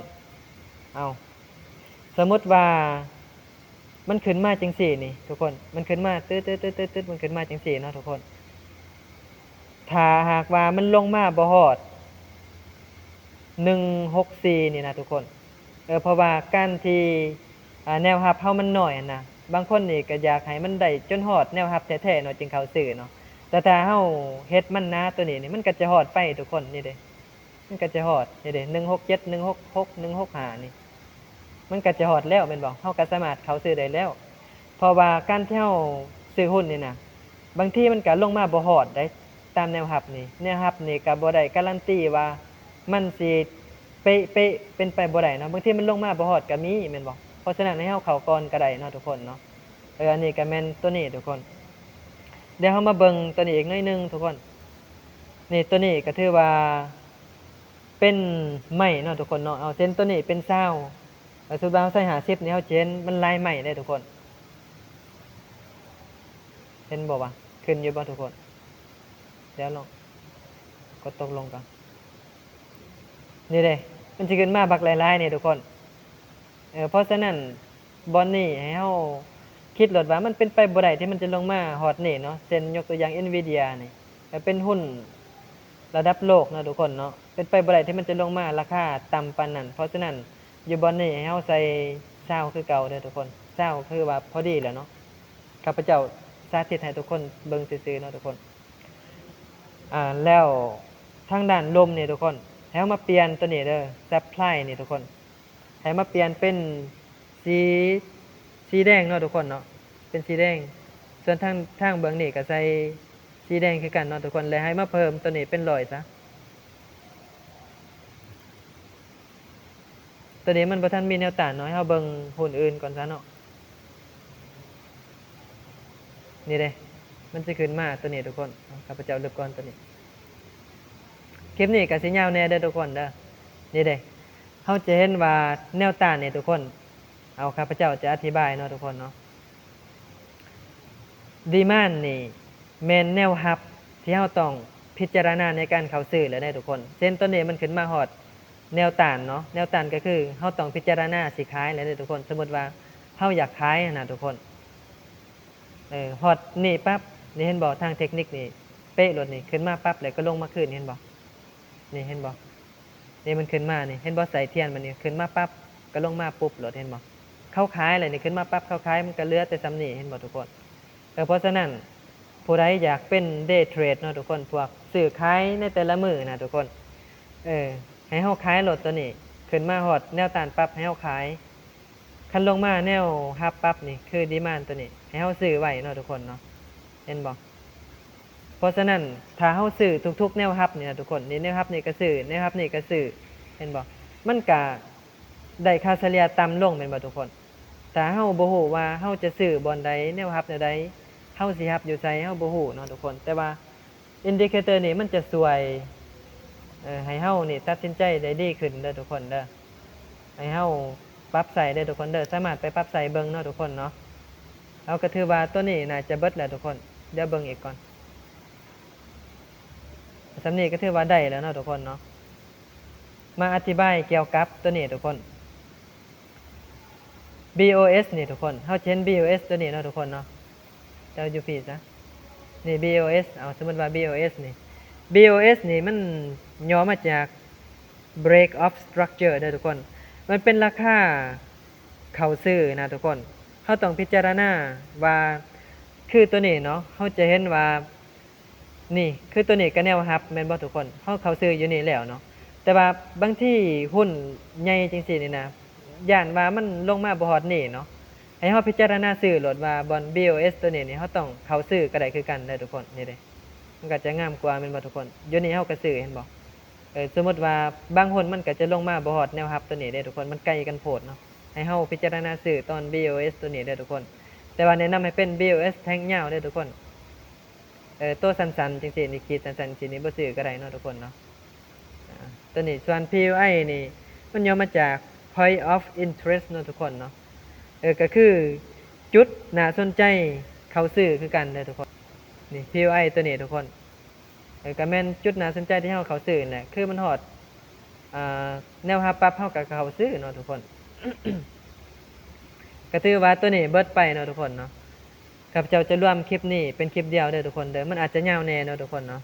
ເອົາ ສົມມຸດວ່າ ມັນຂຶ້ນມາຈັ່ງຊີ້ນີ້ທຸກຄົນ ມັນຂຶ້ນມາຕຶດໆໆໆ ມັນຂຶ້ນມາຈັ່ງຊີ້ເນາະທຸກຄົນ ຖ້າຫາກວ່າມັນລົງມາບໍ່ຮອດ ໜຶ່ງຫົກສີ່ນີ້ນະທຸກຄົນ ເອີ ເພາະວ່າການທີ່ ອ່າ ແນວຮັບເຮົາມັນນ້ອຍຫັ້ນນະ ບາງຄົນນີ້ກໍຢາກໃຫ້ມັນໄດ້ຈົນຮອດແນວຮັບແທ້ໆເນາະ ຈຶ່ງເຂົ້າຊື້ເນາະ ແຕ່ຖ້າເຮົາເຮັດມັນໜາໂຕນີ້ນີ້ ມັນກໍຈະຮອດໄປທຸກຄົນ ນີ້ເດ້ ມັນກໍຈະຮອດ ນີ້ເດ້ ໜຶ່ງຫົກເຈັດ ໜຶ່ງຫົກຫົກ ໜຶ່ງຫົກຫ້ານີ້ ມັນກໍຈະຮອດແລ້ວແມ່ນບໍ່? ເຮົາກໍສາມາດເຂົ້າຊື້ໄດ້ແລ້ວ ເພາະວ່າການທີ່ເຮົາຊື້ຫຸ້ນນີ້ນະ ບາງທີມັນກໍລົງມາບໍ່ຮອດໃດ ຕາມແນວຮັບນີ້ ແນວຮັບນີ້ກໍບໍ່ໄດ້ກາຣັນຕີວ່າມັນຊິເປະໆ ເປັນໄປບໍ່ໄດ້ເນາະ ບາງທີມັນລົງມາບໍ່ຮອດກໍມີແມ່ນບໍ່? ເພາະສະນັ້ນໃຫ້ເຮົາເຂົ້າກ່ອນກໍໄດ້ເນາະທຸກຄົນເນາະ ເອີ ອັນນີ້ກໍແມ່ນໂຕນີ້ທຸກຄົນ ດຽວເຮົາມາເບິ່ງໂຕນີ້ອີກໜ້ອຍໜຶ່ງທຸກຄົນ ນີ້ ໂຕນີ້ກໍຖືວ່າ ເປັນໄມ້ເນາະທຸກຄົນເນາະ ເອົາ ເຊັ່ນໂຕນີ້ເປັນຊາວ ແລ້ວສົມມຸດວ່າເຮົາໃສ່ຫ້າສິບນີ້ ເຮົາຈະເຫັນມັນລາຍໄມ້ເດ້ທຸກຄົນ ເຫັນບໍ່ວ່າ ຂຶ້ນຢູ່ບໍ່ທຸກຄົນ? ດຽວລອງກົດຕົກລົງກ່ອນ ນີ້ເດ້ ມັນຊິຂຶ້ນມາບັກຫຼາຍໆນີ້ທຸກຄົນ ເອີ ເພາະສະນັ້ນ ບ່ອນນີ້ໃຫ້ເຮົາຄິດໂລດວ່າມັນເປັນໄປບໍ່ໄດ້ທີ່ມັນຈະລົງມາຮອດນີ້ເນາະ ເຊັ່ນຍົກຕົວຢ່າງ Nvidia ນີ້ ກໍເປັນຫຸ້ນລະດັບໂລກເນາະທຸກຄົນເນາະ ເປັນໄປບໍ່ໄດ້ທີ່ມັນຈະລົງມາລາຄາຕ່ຳປານນັ້ນ ເພາະສະນັ້ນຢູ່ບ່ອນນີ້ໃຫ້ເຮົາໃສ່ຊາວຄືເກົ່າເດີທຸກຄົນ ຊາວຄືວ່າພໍດີແລ້ວເນາະ ຂ້າພະເຈົ້າສາທິດໃຫ້ທຸກຄົນເບິ່ງຊື່ໆເນາະທຸກຄົນ ອ່າ ແລ້ວທາງດ້ານລົມນີ້ທຸກຄົນ ໃຫ້ເຮົາມາປ່ຽນຕົວນີ້ເດີ Supply ນີ້ທຸກຄົນ ໃຫ້ມາປ່ຽນເປັນສີ ສີແດງເນາະທຸກຄົນເນາະ ເປັນສີແດງ ສ່ວນທາງ ທາງເບື້ອງນີ້ກໍໃສ່ສີແດງຄືກັນເນາະທຸກຄົນ ແລະໃຫ້ມາເພີ່ມຕົວນີ້ເປັນຮ້ອຍຊະ ຕົວນີ້ມັນບໍ່ທັນມີແນວຕ້ານເນາະ ໃຫ້ເຮົາເບິ່ງຫຸ້ນອື່ນກ່ອນຊະເນາະ ນີ້ເດ້ ມັນຊິຂຶ້ນມາຕົວນີ້ທຸກຄົນ ຂ້າພະເຈົ້າລຶບກ່ອນຕົວນີ້ ຄລິບນີ້ກໍຊິຍາວແດ່ເດີທຸກຄົນເດີ ນີ້ເດ້ ເຮົາຈະເຫັນວ່າແນວຕ້ານນີ້ທຸກຄົນ ເອົາ ຂ້າພະເຈົ້າຈະອະທິບາຍເນາະທຸກຄົນເນາະ Demand ນີ້ແມ່ນແນວຮັບທີ່ເຮົາຕ້ອງພິຈາລະນາໃນການເຂົ້າຊື້ແລ້ວເດ້ທຸກຄົນ ເຊັ່ນຕົວນີ້ມັນຂຶ້ນມາຮອດແນວຕ້ານເນາະ ແນວຕ້ານກໍຄືເຮົາຕ້ອງພິຈາລະນາຊິຂາຍແລ້ວເດ້ທຸກຄົນ ສົມມຸດວ່າເຮົາຢາກຂາຍຫັ້ນນະທຸກຄົນ ເອີ ຮອດນີ້ປັບ ນີ້ເຫັນບໍ່ ທາງເທັກນິກນີ້ເປະໂລດນີ້ ຂຶ້ນມາປັບແລ້ວກໍລົງມາຄືນ ເຫັນບໍ່? ນີ້ເຫັນບໍ່? ນີ້ມັນຂຶ້ນມານີ້ ເຫັນບໍ່? ສາຍທຽນມັນນີ້ຂຶ້ນມາປັບ ກໍລົງມາປຸບໂລດ ເຫັນບໍ່? ເຂົາຂາຍແລ້ວນີ້ ຂຶ້ນມາປັບ ເຂົາຂາຍ ມັນກໍເຫຼືອແຕ່ສ່ຳນີ້ ເຫັນບໍ່ທຸກຄົນ? ເອີ ເພາະສະນັ້ນ ຜູ້ໃດຢາກເປັນ day trade ເນາະທຸກຄົນ ພວກຊື້ຂາຍໃນແຕ່ລະມື້ນະທຸກຄົນ ເອີ ໃຫ້ເຮົາຂາຍໂລດຕົວນີ້ ຂຶ້ນມາຮອດແນວຕ້ານປັບ ໃຫ້ເຮົາຂາຍ ຄັນລົງມາແນວຮັບປັບນີ້ ຄື demand ຕົວນີ້ ໃຫ້ເຮົາຊື້ໄວ້ເນາະທຸກຄົນເນາະ ເຫັນບໍ່? ເພາະສະນັ້ນ ຖ້າເຮົາຊື້ທຸກໆແນວຮັບນີ້ນະທຸກຄົນ ນີ້ແນວຮັບນີ້ກໍຊື້ ແນວຮັບນີ້ກໍຊື້ ເຫັນບໍ່? ມັນກະໄດ້ຄ່າສະເລ່ຍຕ່ຳລົງແມ່ນບໍ່ທຸກຄົນ? ຖ້າເຮົາບໍ່ຮູ້ວ່າເຮົາຈະຊື້ບ່ອນໃດ ແນວຮັບແນວໃດ ເຮົາຊິຮັບຢູ່ໃສ ເຮົາບໍ່ຮູ້ເນາະທຸກຄົນ ແຕ່ວ່າ Indicator ນີ້ມັນຈະຊ່ວຍ ເອີ ໃຫ້ເຮົານີ້ຕັດສິນໃຈໄດ້ດີຂຶ້ນເດີທຸກຄົນເດີ ໃຫ້ເຮົາປັບໃຊ້ເດີທຸກຄົນເດີ ສາມາດໄປປັບໃຊ້ເບິ່ງເນາະທຸກຄົນເນາະ ເອົາ ກໍຖືວ່າຕົວນີ້ໜ້າຈະເບິດແລ້ວທຸກຄົນ ດຽວເບິ່ງອີກກ່ອນ ສ່ຳນີ້ກໍຖືວ່າໄດ້ແລ້ວເນາະທຸກຄົນເນາະ ມາອະທິບາຍກ່ຽວກັບຕົວນີ້ທຸກຄົນ BOS ນີ້ທຸກຄົນ ເຮົາຈະເຫັນ BOS ຕົວນີ້ເນາະທຸກຄົນເນາະ ເຈົ້າຢູ່ພີ້ຊະ ນີ້ BOS ເອົາ ສົມມຸດວ່າ BOS ນີ້ BOS ນີ້ມັນຫຍໍ້ມາຈາກ Break of Structure ເດີທຸກຄົນ ມັນເປັນລາຄາເຂົ້າຊື້ນະທຸກຄົນ ເຮົາຕ້ອງພິຈາລະນາວ່າ ຄືຕົວນີ້ເນາະ ເຮົາຈະເຫັນວ່າ ນີ້ ຄືຕົວນີ້ກໍແນວຮັບແມ່ນບໍ່ທຸກຄົນ? ເຮົາເຂົ້າຊື້ຢູ່ນີ້ແລ້ວເນາະ ແຕ່ວ່າບາງທີຫຸ້ນໃຫຍ່ຈັ່ງຊີ້ນີ້ນະ ຢ້ານວ່າມັນລົງມາບໍ່ຮອດນີ້ເນາະ ໃຫ້ເຮົາພິຈາລະນາຊື້ໂລດວ່າບ່ອນ BOS ຕົວນີ້ນີ້ ເຮົາຕ້ອງເຂົ້າຊື້ກໍໄດ້ຄືກັນເດີທຸກຄົນ ນີ້ເດ້ ມັນກໍຈະງາມກວ່າແມ່ນບໍ່ທຸກຄົນ? ຢູ່ນີ້ເຮົາກໍຊື້ ເຫັນບໍ່? ເອີ ສົມມຸດວ່າບາງຫຸ້ນມັນກໍຈະລົງມາບໍ່ຮອດແນວຮັບຕົວນີ້ເດ້ທຸກຄົນ ມັນໄກກັນໂພດເນາະ ໃຫ້ເຮົາພິຈາລະນາຊື້ຕອນ BOS ຕົວນີ້ເດ້ທຸກຄົນ ແຕ່ວ່າແນະນຳໃຫ້ເປັນ BOS ແທ່ງຍາວເດ້ທຸກຄົນ ເອີ ໂຕສັ້ນໆ ຈັ່ງຊີ້ນີ້ ຂີດສັ້ນໆ ຈັ່ງຊີ້ນີ້ ບໍ່ຊື້ກໍໄດ້ເນາະທຸກຄົນເນາະ ອາ ຕົວນີ້ ສ່ວນ PUI ນີ້ ມັນຫຍໍ້ມາຈາກ Point of Interest ເນາະທຸກຄົນເນາະ ເອີ ກໍຄືຈຸດໜ້າສົນໃຈເຂົ້າຊື້ຄືກັນເດີທຸກຄົນ ນີ້ PUI ຕົວນີ້ທຸກຄົນ ເອີ ກໍແມ່ນຈຸດໜ້າສົນໃຈທີ່ເຮົາເຂົ້າຊື້ນັ້ນແຫຼະ ຄືມັນຮອດ ອ່າ ແນວຮັບປັບ ເຮົາກໍເຂົ້າຊື້ເນາະທຸກຄົນ. ກໍຖືວ່າຕົວນີ້ເບິດໄປເນາະທຸກຄົນເນາະ. ຂ້າພະເຈົ້າຈະລວມຄລິບນີ້ເປັນຄລິບດຽວເດີທຸກຄົນເດີ ມັນອາດຈະຍາວແດ່ເນາະທຸກຄົນເນາະ.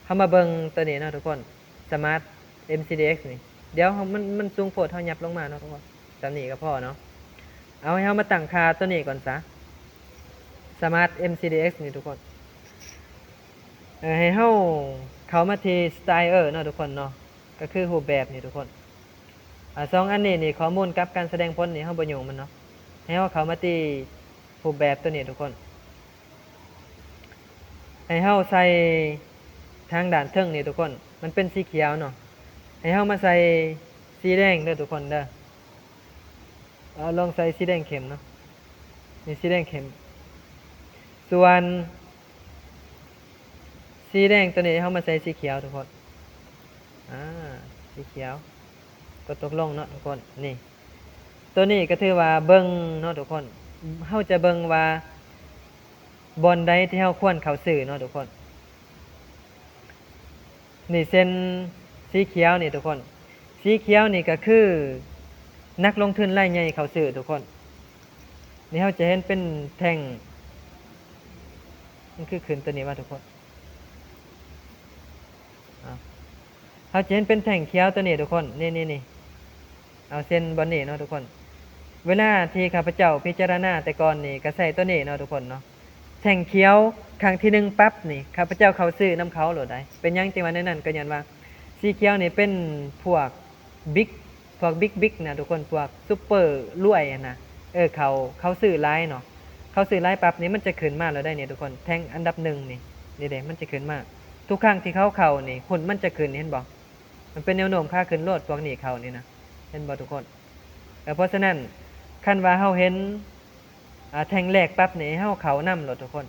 ເຮົາມາເບິ່ງຕົວນີ້ເນາະທຸກຄົນ Smart MCDX ນີ້ ດຽວເຮົາ ມັນ ມັນສູງໂພດ ເຮົາຫຍັບລົງມາເນາະທຸກຄົນ ສ່ຳນີ້ກໍພໍເນາະ. ເອົາ ໃຫ້ເຮົາມາຕັ້ງຄ່າຕົວນີ້ກ່ອນຊະ Smart MCDX ນີ້ທຸກຄົນ. ເອີ ໃຫ້ເຮົາເຂົ້າມາທີ່ Style ເນາະທຸກຄົນເນາະ ກໍຄືຮູບແບບນີ້ທຸກຄົນ. ອາ ສອງອັນນີ້ນີ້ ຂໍ້ມູນກັບການສະແດງຜົນນີ້ ເຮົາບໍ່ຫຍຸ້ງມັນເນາະ. ໃຫ້ເຮົາເຂົ້າມາທີ່ຮູບແບບຕົວນີ້ທຸກຄົນ. ໃຫ້ເຮົາໃສ່ທາງດ້ານເທິງນີ້ທຸກຄົນ ມັນເປັນສີຂຽວເນາະ. ໃຫ້ເຮົາມາໃສ່ສີແດງເດີທຸກຄົນເດີ. ເອົາ ລອງໃສ່ສີແດງເຂັ້ມເນາະ ນີ້ສີແດງເຂັ້ມ. ສ່ວນສີແດງຕົວນີ້ ເຮົາມາໃສ່ສີຂຽວທຸກຄົນ. ອາ ສີຂຽວ ກົດຕົກລົງເນາະທຸກຄົນ. ນີ້ ຕົວນີ້ກໍຖືວ່າເບິ່ງເນາະທຸກຄົນ ເຮົາຈະເບິ່ງວ່າບ່ອນໃດທີ່ເຮົາຄວນເຂົ້າຊື້ເນາະທຸກຄົນ. ນີ້ເຊັ່ນສີຂຽວນີ້ທຸກຄົນ ສີຂຽວນີ້ກໍຄືນັກລົງທຶນລາຍໃຫຍ່ເຂົ້າຊື້ທຸກຄົນ. ນີ້ເຮົາຈະເຫັນເປັນແທ່ງ ມັນຄືຂຶ້ນຕົວນີ້ວ່າທຸກຄົນ ເຮົາຈະເຫັນເປັນແທ່ງຂຽວຕົວນີ້ທຸກຄົນ ນີ້ໆໆ. ເອົາ ເຊັ່ນບ່ອນນີ້ເນາະທຸກຄົນ ເວລາທີ່ຂ້າພະເຈົ້າພິຈາລະນາແຕ່ກ່ອນນີ້ ກໍໃຊ້ຕົວນີ້ເນາະທຸກຄົນເນາະ. ແທ່ງຂຽວຄັ້ງທີໜຶ່ງປັບນີ້ ຂ້າພະເຈົ້າເຂົ້າຊື້ນຳເຂົາໂລດໃດ໋. ເປັນຫຍັງຈຶ່ງວ່າແນວນັ້ນ? ກໍຍ້ອນວ່າສີຂຽວນີ້ເປັນພວກບິກ ພວກບິກໆນະທຸກຄົນ ພວກຊຸບເປີລວຍຫັ້ນນະ ເອີ ເຂົາ ເຂົາຊື້ຫຼາຍເນາະ. ເຂົາຊື້ຫຼາຍປັບນີ້ ມັນຈະຂຶ້ນມາໂລດໃດ໋ນີ້ທຸກຄົນ ແທ່ງອັນດັບໜຶ່ງນີ້ ນີ້ເດ້ ມັນຈະຂຶ້ນມາ. ທຸກຄັ້ງທີ່ເຂົາເຂົ້ານີ້ ຫຸ້ນມັນຈະຂຶ້ນ ເຫັນບໍ່? ມັນເປັນແນວໂນ້ມຂາຂຶ້ນໂລດ ພວກນີ້ເຂົ້ານີ້ນະ ເຫັນບໍ່ທຸກຄົນ? ເອີ ເພາະສະນັ້ນ ຄັນວ່າເຮົາເຫັນ ອາ ແທ່ງແລກປັບນີ້ ໃຫ້ເຮົາເຂົ້ານຳໂລດທຸກຄົນ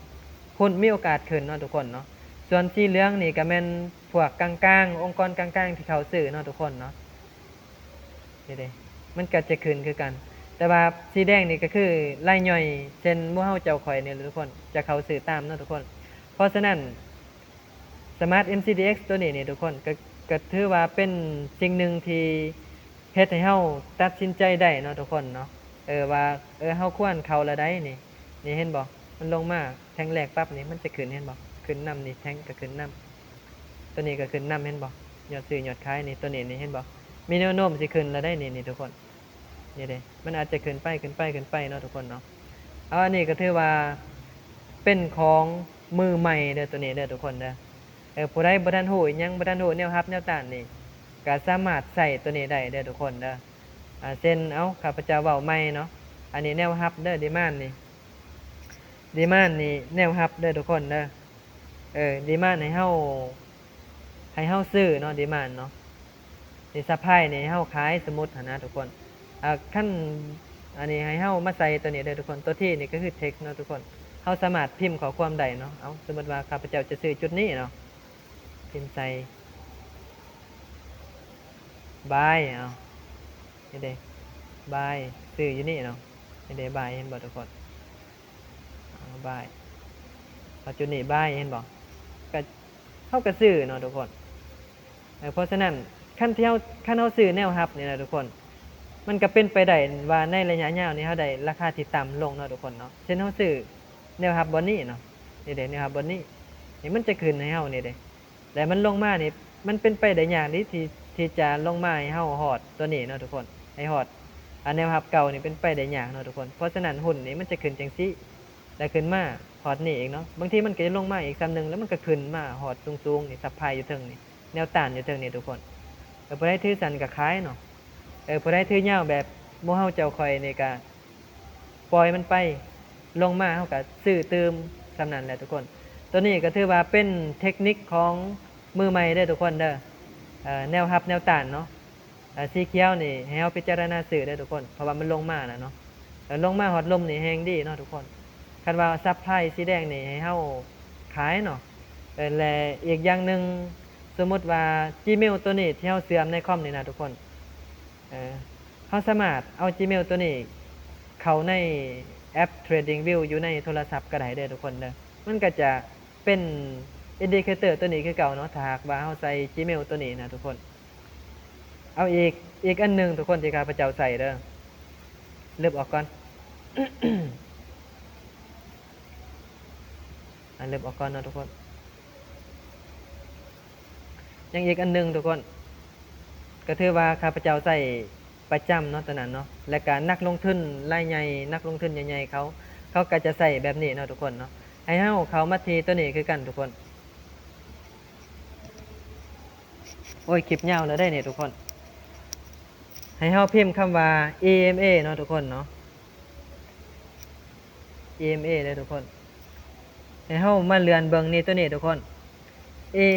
ຫຸ້ນມີໂອກາດຂຶ້ນເນາະທຸກຄົນເນາະ. ສ່ວນສີເຫຼືອງນີ້ກໍແມ່ນພວກກາງໆ ອົງກອນກາງໆທີ່ເຂົ້າຊື້ເນາະທຸກຄົນເນາະ ນີ້ເດ້ ມັນກໍຈະຂຶ້ນຄືກັນ. ແຕ່ວ່າສີແດງນີ້ກໍຄືລາຍຍ່ອຍ ເຊັ່ນໝູ່ເຮົາເຈົ້າຂ້ອຍນີ້ແຫຼະທຸກຄົນ ຈະເຂົ້າຊື້ຕາມເນາະທຸກຄົນ. ເພາະສະນັ້ນ Smart MCDX ຕົວນີ້ນີ້ທຸກຄົນ ກໍ ກໍຖືວ່າເປັນສິ່ງໜຶ່ງທີ່ເຮັດໃຫ້ເຮົາຕັດສິນໃຈໄດ້ເນາະທຸກຄົນເນາະ ເອີ ວ່າ ເອີ ເຮົາຄວນເຂົ້າລະໃດນີ້. ນີ້ເຫັນບໍ່? ມັນລົງມາແທ່ງແລກປັບນີ້ ມັນຈະຂຶ້ນ ເຫັນບໍ່? ຂຶ້ນນຳນີ້ ແທ່ງກໍຂຶ້ນນຳ ຕົວນີ້ກໍຂຶ້ນນຳ ເຫັນບໍ່? ຍອດຊື້ຍອດຂາຍນີ້ ຕົວນີ້ນີ້ ເຫັນບໍ່? ມີແນວໂນ້ມຊິຂຶ້ນລະໃດນີ້ ນີ້ທຸກຄົນ. ນີ້ເດ້ ມັນອາດຈະຂຶ້ນໄປ ຂຶ້ນໄປ ຂຶ້ນໄປເນາະທຸກຄົນເນາະ. ເອົາ ອັນນີ້ກໍຖືວ່າເປັນຂອງມືໃໝ່ເດີ ຕົວນີ້ເດີທຸກຄົນເດີ. ເອີ ຜູ້ໃດບໍ່ທັນຮູ້ອີ່ຫຍັງ ບໍ່ທັນຮູ້ແນວຮັບແນວຕ້ານນີ້ ກໍສາມາດໃຊ້ຕົວນີ້ໄດ້ເດີທຸກຄົນເດີ. ອາ ເຊັ່ນ ເອົາ ຂ້າພະເຈົ້າເວົ້າໃໝ່ເນາະ ອັນນີ້ແນວຮັບເດີ demand ນີ້ demand ນີ້ແນວຮັບເດີທຸກຄົນເດີ. ເອີ demand ໃຫ້ເຮົາ ໃຫ້ເຮົາຊື້ເນາະ demand ເນາະ. ນີ້ supply ນີ້ໃຫ້ເຮົາຂາຍ ສົມມຸດຫັ້ນນະທຸກຄົນ. ອາ ຄັນ ອັນນີ້ໃຫ້ເຮົາມາໃສ່ຕົວນີ້ເດີທຸກຄົນ ຕົວ T ນີ້ກໍຄື text ເນາະທຸກຄົນ. ເຮົາສາມາດພິມຂໍ້ຄວາມໄດ້ເນາະ. ເອົາ ສົມມຸດວ່າຂ້າພະເຈົ້າຈະຊື້ຈຸດນີ້ເນາະ ພິມໃສ່ buy ເອົາ ນີ້ເດ້ buy ຊື້ຢູ່ນີ້ເນາະ. ນີ້ເດ້ buy ເຫັນບໍ່ທຸກຄົນ? ເອົາ buy ເອົາ ຈຸດນີ້ buy ເຫັນບໍ່? ກໍ ເຮົາກໍຊື້ເນາະທຸກຄົນ. ເອີ ເພາະສະນັ້ນ ຄັນທີ່ເຮົາ ຄັນເຮົາຊື້ແນວຮັບນີ້ນະທຸກຄົນ ມັນກໍເປັນໄປໄດ້ວ່າໃນໄລຍະຍາວນີ້ເຮົາໄດ້ລາຄາທີ່ຕ່ຳລົງເນາະທຸກຄົນເນາະ. ເຊັ່ນເຮົາຊື້ແນວຮັບບ່ອນນີ້ເນາະ ນີ້ເດ້ ແນວຮັບບ່ອນນີ້ ນີ້ມັນຈະຂຶ້ນໃຫ້ເຮົານີ້ເດ້ ແລະມັນລົງມານີ້ ມັນເປັນໄປໄດ້ຍາກເດ ທີ່ ທີ່ຈະລົງມາໃຫ້ເຮົາຮອດຕົວນີ້ເນາະທຸກຄົນ ໃຫ້ຮອດ ອາ ແນວຮັບເກົ່ານີ້ເປັນໄປໄດ້ຍາກເນາະທຸກຄົນ. ເພາະສະນັ້ນຫຸ້ນນີ້ມັນຈະຂຶ້ນຈັ່ງຊີ້ ແລະຂຶ້ນມາຮອດນີ້ອີກເນາະ. ບາງທີມັນກໍຈະລົງມາອີກສ່ຳໜຶ່ງ ແລ້ວມັນກໍຂຶ້ນມາຮອດສູງໆນີ້ supply ຢູ່ເທິງນີ້ ແນວຕ້ານຢູ່ເທິງນີ້ທຸກຄົນ. ເອີ ຜູ້ໃດຖືສັ້ນກໍຂາຍເນາະ. ເອີ ຜູ້ໃດຖືຍາວແບບໝູ່ເຮົາເຈົ້າຂ້ອຍນີ້ກໍ ປ່ອຍມັນໄປ ລົງມາເຮົາກໍຊື້ຕື່ມ ສ່ຳນັ້ນແຫຼະທຸກຄົນ. ຕົວນີ້ກໍຖືວ່າເປັນເທັກນິກຂອງມືໃໝ່ເດີທຸກຄົນເດີ ເອີ ແນວຮັບແນວຕ້ານເນາະ. ເອີ ສີຂຽວນີ້ໃຫ້ເຮົາພິຈາລະນາຊື້ເດີທຸກຄົນ ເພາະວ່າມັນລົງມາແລ້ວເນາະ. ເອີ ລົງມາຮອດລຸ່ມນີ້ແຮງດີເນາະທຸກຄົນ. ຄັນວ່າ supply ສີແດງນີ້ໃຫ້ເຮົາຂາຍເນາະ. ເອີ ແລະອີກຢ່າງໜຶ່ງ ສົມມຸດວ່າ Gmail ຕົວນີ້ທີ່ເຮົາເຊື່ອມໃນຄອມນີ້ນະທຸກຄົນ ເອີ ເຮົາສາມາດເອົາ Gmail ຕົວນີ້ເຂົ້າໃນແອັບ TradingView ຢູ່ໃນໂທລະສັບກໍໄດ້ເດີທຸກຄົນເດີ. ມັນກໍຈະເປັນ ອິນດິເຄເຕີຕົວນີ້ຄືເກົ່າເນາະ ຖ້າຫາກວ່າເຮົາໃສ່ຈີເມວຕົວນີ້ນະທຸກຄົນ. ເອົາອີກ ອີກອັນໜຶ່ງທຸກຄົນ ທີ່ຂ້າພະເຈົ້າໃສ່ເດີ ລຶບອອກກ່ອນ ອາ ລຶບອອກກ່ອນເນາະທຸກຄົນ. ຍັງອີກອັນໜຶ່ງທຸກຄົນ ກໍຖືວ່າຂ້າພະເຈົ້າໃຊ້ປະຈຳເນາະ ຕົວນັ້ນເນາະ ແລະກະນັກລົງທຶນລາຍໃຫຍ່ ນັກລົງທຶນໃຫຍ່ໆເຂົາ ເຂົາກໍຈະໃຊ້ແບບນີ້ເນາະທຸກຄົນເນາະ. ໃຫ້ເຮົາເຂົ້າມາທີ່ຕົວນີ້ຄືກັນທຸກຄົນ. ໂອ້ຍ ຄລິບຍາວແລ້ວເດ້ນີ້ທຸກຄົນ. ໃຫ້ເຮົາພິມຄຳວ່າ ອີເອັມເອ ເນາະທຸກຄົນເນາະ ອີເອັມເອ ເດີທຸກຄົນ. ໃຫ້ເຮົາມາເລື່ອນເບິ່ງນີ້ ຕົວນີ້ທຸກຄົນ ອີ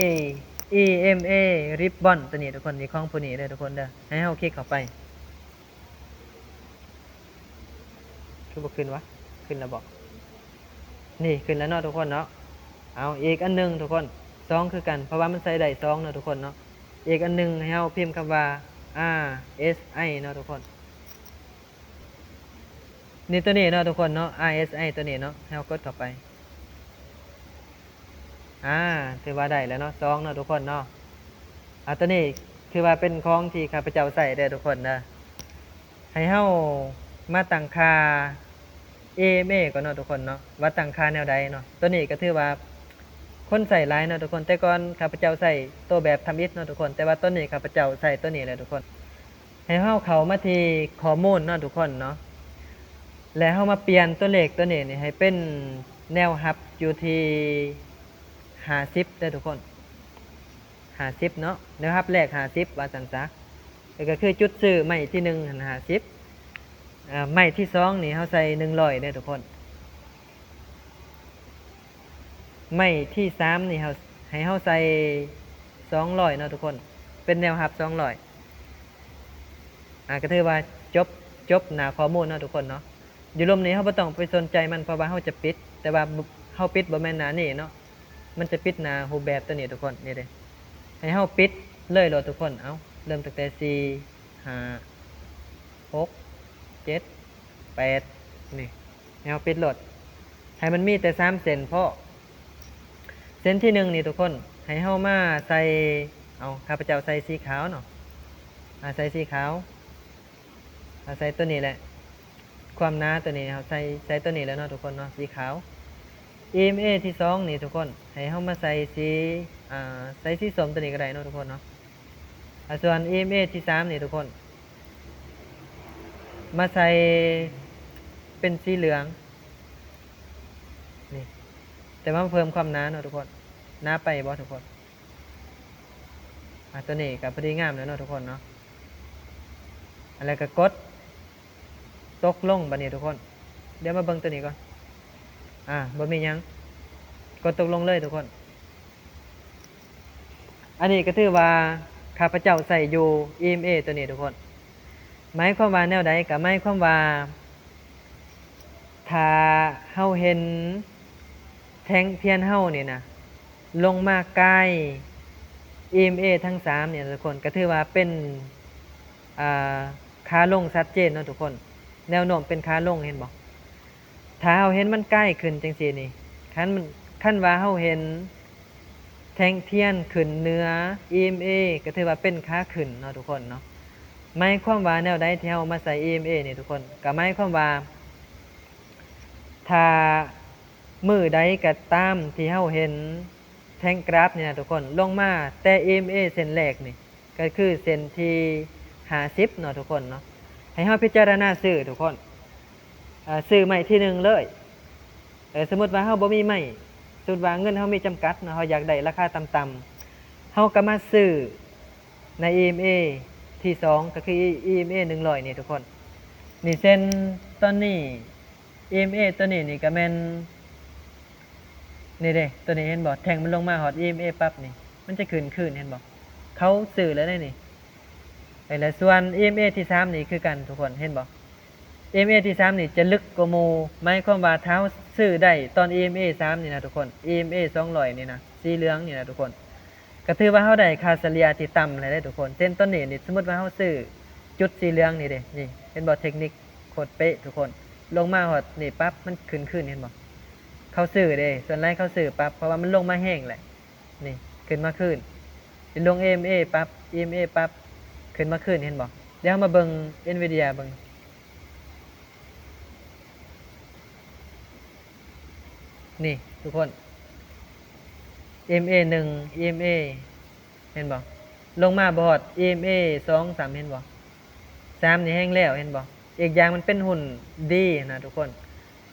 ອີເອັມເອ ຣິບບອນ ຕົວນີ້ທຸກຄົນ ນີ້ຂອງຜູ້ນີ້ເດີທຸກຄົນເດີ. ໃຫ້ເຮົາຄລິກເຂົ້າໄປ. ຄືບໍ່ຂຶ້ນວະ? ຂຶ້ນແລ້ວບໍ? ນີ້ຂຶ້ນແລ້ວເນາະທຸກຄົນເນາະ. ເອົາອີກອັນໜຶ່ງທຸກຄົນ ສອງຄືກັນ ເພາະວ່າມັນໃສ່ໄດ້ສອງເນາະທຸກຄົນເນາະ. ອີກອັນໜຶ່ງໃຫ້ເຮົາພິມຄຳວ່າ ອາ ເອສ ໄອ ເນາະທຸກຄົນ. ນີ້ຕົວນີ້ເນາະທຸກຄົນເນາະ ອາ ເອສ ໄອ ຕົວນີ້ເນາະ ໃຫ້ເຮົາກົດເຂົ້າໄປ. ອາ ຖືວ່າໄດ້ແລ້ວເນາະ ສອງເນາະທຸກຄົນເນາະ. ອາ ຕົວນີ້ຖືວ່າເປັນຂອງທີ່ຂ້າພະເຈົ້າໃຊ້ເດີທຸກຄົນເດີ. ໃຫ້ເຮົາມາຕັ້ງຄ່າ ເອເອັມເອ ກ່ອນເນາະທຸກຄົນເນາະ ວ່າຕັ້ງຄ່າແນວໃດເນາະ. ຕົວນີ້ກໍຖືວ່າຄົນໃຊ້ຫຼາຍເນາະທຸກຄົນ. ແຕ່ກ່ອນຂ້າພະເຈົ້າໃຊ້ໂຕແບບທຳອິດເນາະທຸກຄົນ ແຕ່ວ່າຕອນນີ້ຂ້າພະເຈົ້າໃຊ້ຕົວນີ້ແຫຼະທຸກຄົນ. ໃຫ້ເຮົາເຂົ້າມາທີ່ຂໍ້ມູນເນາະທຸກຄົນເນາະ ແລະເຮົາມາປ່ຽນຕົວເລກຕົວນີ້ນີ້ໃຫ້ເປັນແນວຮັບຢູ່ທີ່ຫ້າສິບເດີທຸກຄົນ. ຫ້າສິບເນາະ ແນວຮັບແລກຫ້າສິບວ່າຊັ້ນຊະ ແລ້ວກໍຄືຈຸດຊື້ໄມ້ທີໜຶ່ງຫັ້ນຫ້າສິບ ອາ ໄມ້ທີສອງນີ້ເຮົາໃສ່ໜຶ່ງຮ້ອຍເດີທຸກຄົນ. ໄມ້ທີສາມນີ້ເຮົາ ໃຫ້ເຮົາໃສ່ສອງຮ້ອຍເນາະທຸກຄົນ ເປັນແນວຮັບສອງຮ້ອຍ. ອາ ກໍຖືວ່າຈົບ ຈົບໜ້າຂໍ້ມູນເນາະທຸກຄົນເນາະ. ຢູ່ລຸ່ມນີ້ເຮົາບໍ່ຕ້ອງໄປສົນໃຈມັນ ເພາະວ່າເຮົາຈະປິດ ແຕ່ວ່າເຮົາປິດບໍ່ແມ່ນໜ້ານີ້ເນາະ ມັນຈະປິດໜ້າຮູບແບບຕົວນີ້ທຸກຄົນ. ນີ້ເດ້ ໃຫ້ເຮົາປິດເລີຍໂລດທຸກຄົນ. ເອົາ ເລີ່ມຕັ້ງແຕ່ສີ່ ຫ້າ ຫົກ ເຈັດ ແປດ ນີ້ ໃຫ້ເຮົາປິດໂລດ ໃຫ້ມັນມີແຕ່ສາມເສັ້ນພໍ. ເສັ້ນທີໜຶ່ງນີ້ທຸກຄົນ ໃຫ້ເຮົາມາໃສ່ ເອົາ ຂ້າພະເຈົ້າໃສ່ສີຂາວເນາະ ອາ ໃສ່ສີຂາວ ອາ ໃສ່ຕົວນີ້ແຫຼະ ຄວາມໜາຕົວນີ້ເຮົາໃສ່ ໃສ່ຕົວນີ້ແຫຼະເນາະທຸກຄົນເນາະ ສີຂາວ. ເອເອັມເອ ທີສອງນີ້ທຸກຄົນ ໃຫ້ເຮົາມາໃສ່ສີ ອາ ໃສ່ສີສົ້ມຕົວນີ້ກໍໄດ້ເນາະທຸກຄົນເນາະ. ອາ ສ່ວນ ເອເອັມເອ ທີສາມນີ້ທຸກຄົນ ມາໃສ່ເປັນສີເຫຼືອງນີ້ ແຕ່ວ່າມາເພີ່ມຄວາມໜາເນາະທຸກຄົນ. ໜາໄປບໍ່ທຸກຄົນ? ອາ ຕົວນີ້ກໍພໍດີງາມແລ້ວເນາະທຸກຄົນເນາະ. ອາ ແລ້ວກໍກົດຕົກລົງບາດນີ້ທຸກຄົນ. ດຽວມາເບິ່ງຕົວນີ້ກ່ອນ. ອາ ບໍ່ມີຫຍັງ ກົດຕົກລົງເລີຍທຸກຄົນ. ອັນນີ້ກໍຖືວ່າຂ້າພະເຈົ້າໃຊ້ຢູ່ ເອເອັມເອ ຕົວນີ້ທຸກຄົນ. ໝາຍຄວາມວ່າແນວໃດ? ກໍໝາຍຄວາມວ່າ ຖ້າເຮົາເຫັນແທ່ງທຽນເຮົານີ້ນະ ລົງມາກາຍ ເອເອັມເອ ທັງສາມນີ້ນະທຸກຄົນ ກໍຖືວ່າເປັນ ອ່າ ຂາລົງຊັດເຈນເນາະທຸກຄົນ. ແນວໂນ້ມເປັນຂາລົງ ເຫັນບໍ່? ຖ້າເຮົາເຫັນມັນກາຍຂຶ້ນຈັ່ງຊີ້ນີ້ ຄັນ ຄັນວ່າເຮົາເຫັນແທ່ງທຽນຂຶ້ນເໜືອ ເອເອັມເອ ກໍຖືວ່າເປັນຂາຂຶ້ນເນາະທຸກຄົນເນາະ. ໝາຍຄວາມວ່າແນວໃດທີ່ເຮົາມາໃສ່ ເອເອັມເອ ນີ້ທຸກຄົນ? ກໍໝາຍຄວາມວ່າ ຖ້າມື້ໃດກໍຕາມທີ່ເຮົາເຫັນແທ່ງກຣາຟນີ້ນະທຸກຄົນ ລົງມາແຕ່ ເອເອັມເອ ເສັ້ນແລກນີ້ ກໍຄືເສັ້ນທີຫ້າສິບເນາະທຸກຄົນເນາະ ໃຫ້ເຮົາພິຈາລະນາຊື້ທຸກຄົນ. ເອີ ຊື້ໄມ້ທີໜຶ່ງເລີຍ. ເອີ ສົມມຸດວ່າເຮົາບໍ່ມີໄມ້ ສົມມຸດວ່າເງິນເຮົາມີຈຳກັດເນາະ ເຮົາຢາກໄດ້ລາຄາຕ່ຳໆ ເຮົາກໍມາຊື້ໃນ ເອເອັມເອ ທີສອງ ກໍຄື ເອເອັມເອ ໜຶ່ງຮ້ອຍນີ້ທຸກຄົນ. ນີ້ເຊັ່ນຕອນນີ້ ເອເອັມເອ ຕົວນີ້ນີ້ກໍແມ່ນ ນີ້ເດ້ ຕົວນີ້ເຫັນບໍ່? ແທ່ງມັນລົງມາຮອດ ເອເອັມເອ ປັບນີ້ ມັນຈະຂຶ້ນຄືນ ເຫັນບໍ່? ເຂົາຊື້ແລ້ວເດ້ນີ້. ເອີ ແລະສ່ວນ ເອເອັມເອ ທີສາມນີ້ຄືກັນທຸກຄົນ ເຫັນບໍ່? ເອເອັມເອ ທີສາມນີ້ຈະເລິກກວ່າໝູ່ ໝາຍຄວາມວ່າຖ້າເຮົາຊື້ໄດ້ຕອນ ເອເອັມເອ ສາມນີ້ນະທຸກຄົນ ເອເອັມເອ ສອງຮ້ອຍນີ້ນະ ສີເຫຼືອງນີ້ນະທຸກຄົນ ກໍຖືວ່າເຮົາໄດ້ຄ່າສະເລ່ຍທີ່ຕ່ຳແລ້ວເດ້ທຸກຄົນ. ເຊັ່ນຕອນນີ້ນີ້ ສົມມຸດວ່າເຮົາຊື້ຈຸດສີເຫຼືອງນີ້ເດ້ ນີ້ເຫັນບໍ່? ເທັກນິກໂຄດເປະທຸກຄົນ ລົງມາຮອດນີ້ປັບ ມັນຂຶ້ນຄືນ ເຫັນບໍ່? ເຂົາຊື້ເດ້ ສ່ວນຫຼາຍເຂົາຊື້ປັບ ເພາະວ່າມັນລົງມາແຮງແຫຼະ. ນີ້ ຂຶ້ນມາຄືນ ເປັນລົງເອັມເອປັບ ເອັມເອປັບ ຂຶ້ນມາຄືນ ເຫັນບໍ່? ດຽວເຮົາມາເບິ່ງ Nvidia ເບິ່ງ ນີ້ທຸກຄົນ ເອັມເອໜຶ່ງ ເອັມເອ ເຫັນບໍ່? ລົງມາບໍ່ຮອດ ເອັມເອສອງຊ້ຳ ເຫັນບໍ່? ສາມນີ້ແຮງແລ້ວ ເຫັນບໍ່? ອີກຢ່າງມັນເປັນຫຸ້ນດີນະທຸກຄົນ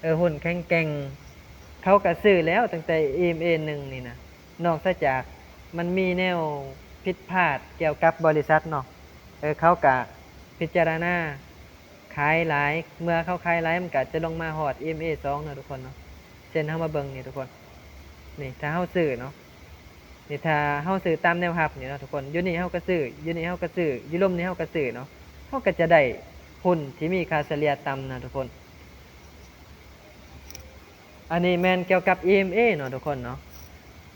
ເອີ ຫຸ້ນແຂງແກ່ງ ເຂົາກະຊື້ແລ້ວຕັ້ງແຕ່ ເອັມເອໜຶ່ງນີ້ນະ ນອກເສຍຈາກມັນມີແນວຜິດພາດກ່ຽວກັບບໍລິສັດເນາະ ເອີ ເຂົາກະພິຈາລະນາ ຂາຍຫຼາຍ ເມື່ອເຂົາຂາຍຫຼາຍ ມັນກະຈະລົງມາຮອດ ເອັມເອສອງເນາະທຸກຄົນເນາະ ເຊັ່ນເຮົາມາເບິ່ງນີ້ທຸກຄົນ ນີ້ ຖ້າເຮົາຊື້ເນາະ ນີ້ ຖ້າເຮົາຊື້ຕາມແນວຮັບນີ້ເນາະທຸກຄົນ ຢູ່ນີ້ເຮົາກະຊື້ ຢູ່ນີ້ເຮົາກະຊື້ ຢູ່ລຸ່ມນີ້ເຮົາກະຊື້ເນາະ ເຮົາກະຈະໄດ້ຫຸ້ນທີ່ມີຄ່າສະເລ່ຍຕ່ຳນະທຸກຄົນ. ອັນນີ້ແມ່ນກ່ຽວກັບ ເອັມເອ ເນາະທຸກຄົນເນາະ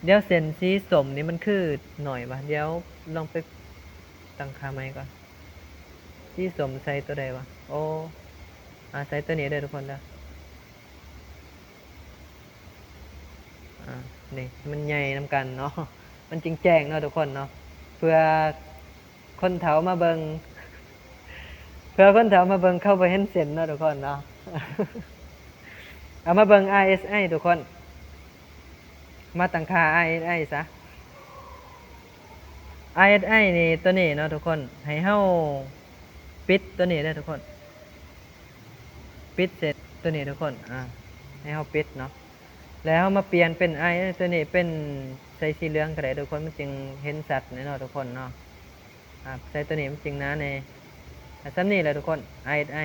ດຽວເສັ້ນສີສົ້ມນີ້ມັນຄືໜ້ອຍຫວາ ດຽວລອງໄປຕັ້ງຄ່າໃໝ່ກ່ອນ ສີສົ້ມໃສ່ໂຕໃດຫວາ ໂອ້ ອາ ໃສ່ໂຕນີ້ເດີທຸກຄົນເດີ ອາ ນີ້ ມັນໃຫຍ່ນຳກັນເນາະ ມັນຈຶ່ງແຈ້ງເນາະທຸກຄົນເນາະ ເພື່ອຄົນເຖົ້າມາເບິ່ງ ເພື່ອຄົນເຖົ້າມາເບິ່ງ ເຂົາບໍ່ເຫັນເສັ້ນເນາະທຸກຄົນເນາະ ເອົາມາເບິ່ງ ອາເອສໄອ ທຸກຄົນ ມາຕັ້ງຄ່າ ອາເອສໄອ ຊະ ອາເອສໄອ ນີ້ ໂຕນີ້ເນາະທຸກຄົນ ໃຫ້ເຮົາປິດໂຕນີ້ເດີທຸກຄົນ ປິດເສັ້ນໂຕນີ້ທຸກຄົນ ອາ ໃຫ້ເຮົາປິດເນາະ ແລ້ວເຮົາມາປ່ຽນເປັນ ອາເອສໄອ ໂຕນີ້ເປັນໃສ່ສີເຫຼືອງກະໄດ້ທຸກຄົນ ມັນຈຶ່ງເຫັນຊັດແນ່ເນາະທຸກຄົນເນາະ ອາ ໃສ່ໂຕນີ້ມັນຈຶ່ງໜາແນ່ ອາ ສ່ຳນີ້ແຫຼະທຸກຄົນ ອາເອສໄອ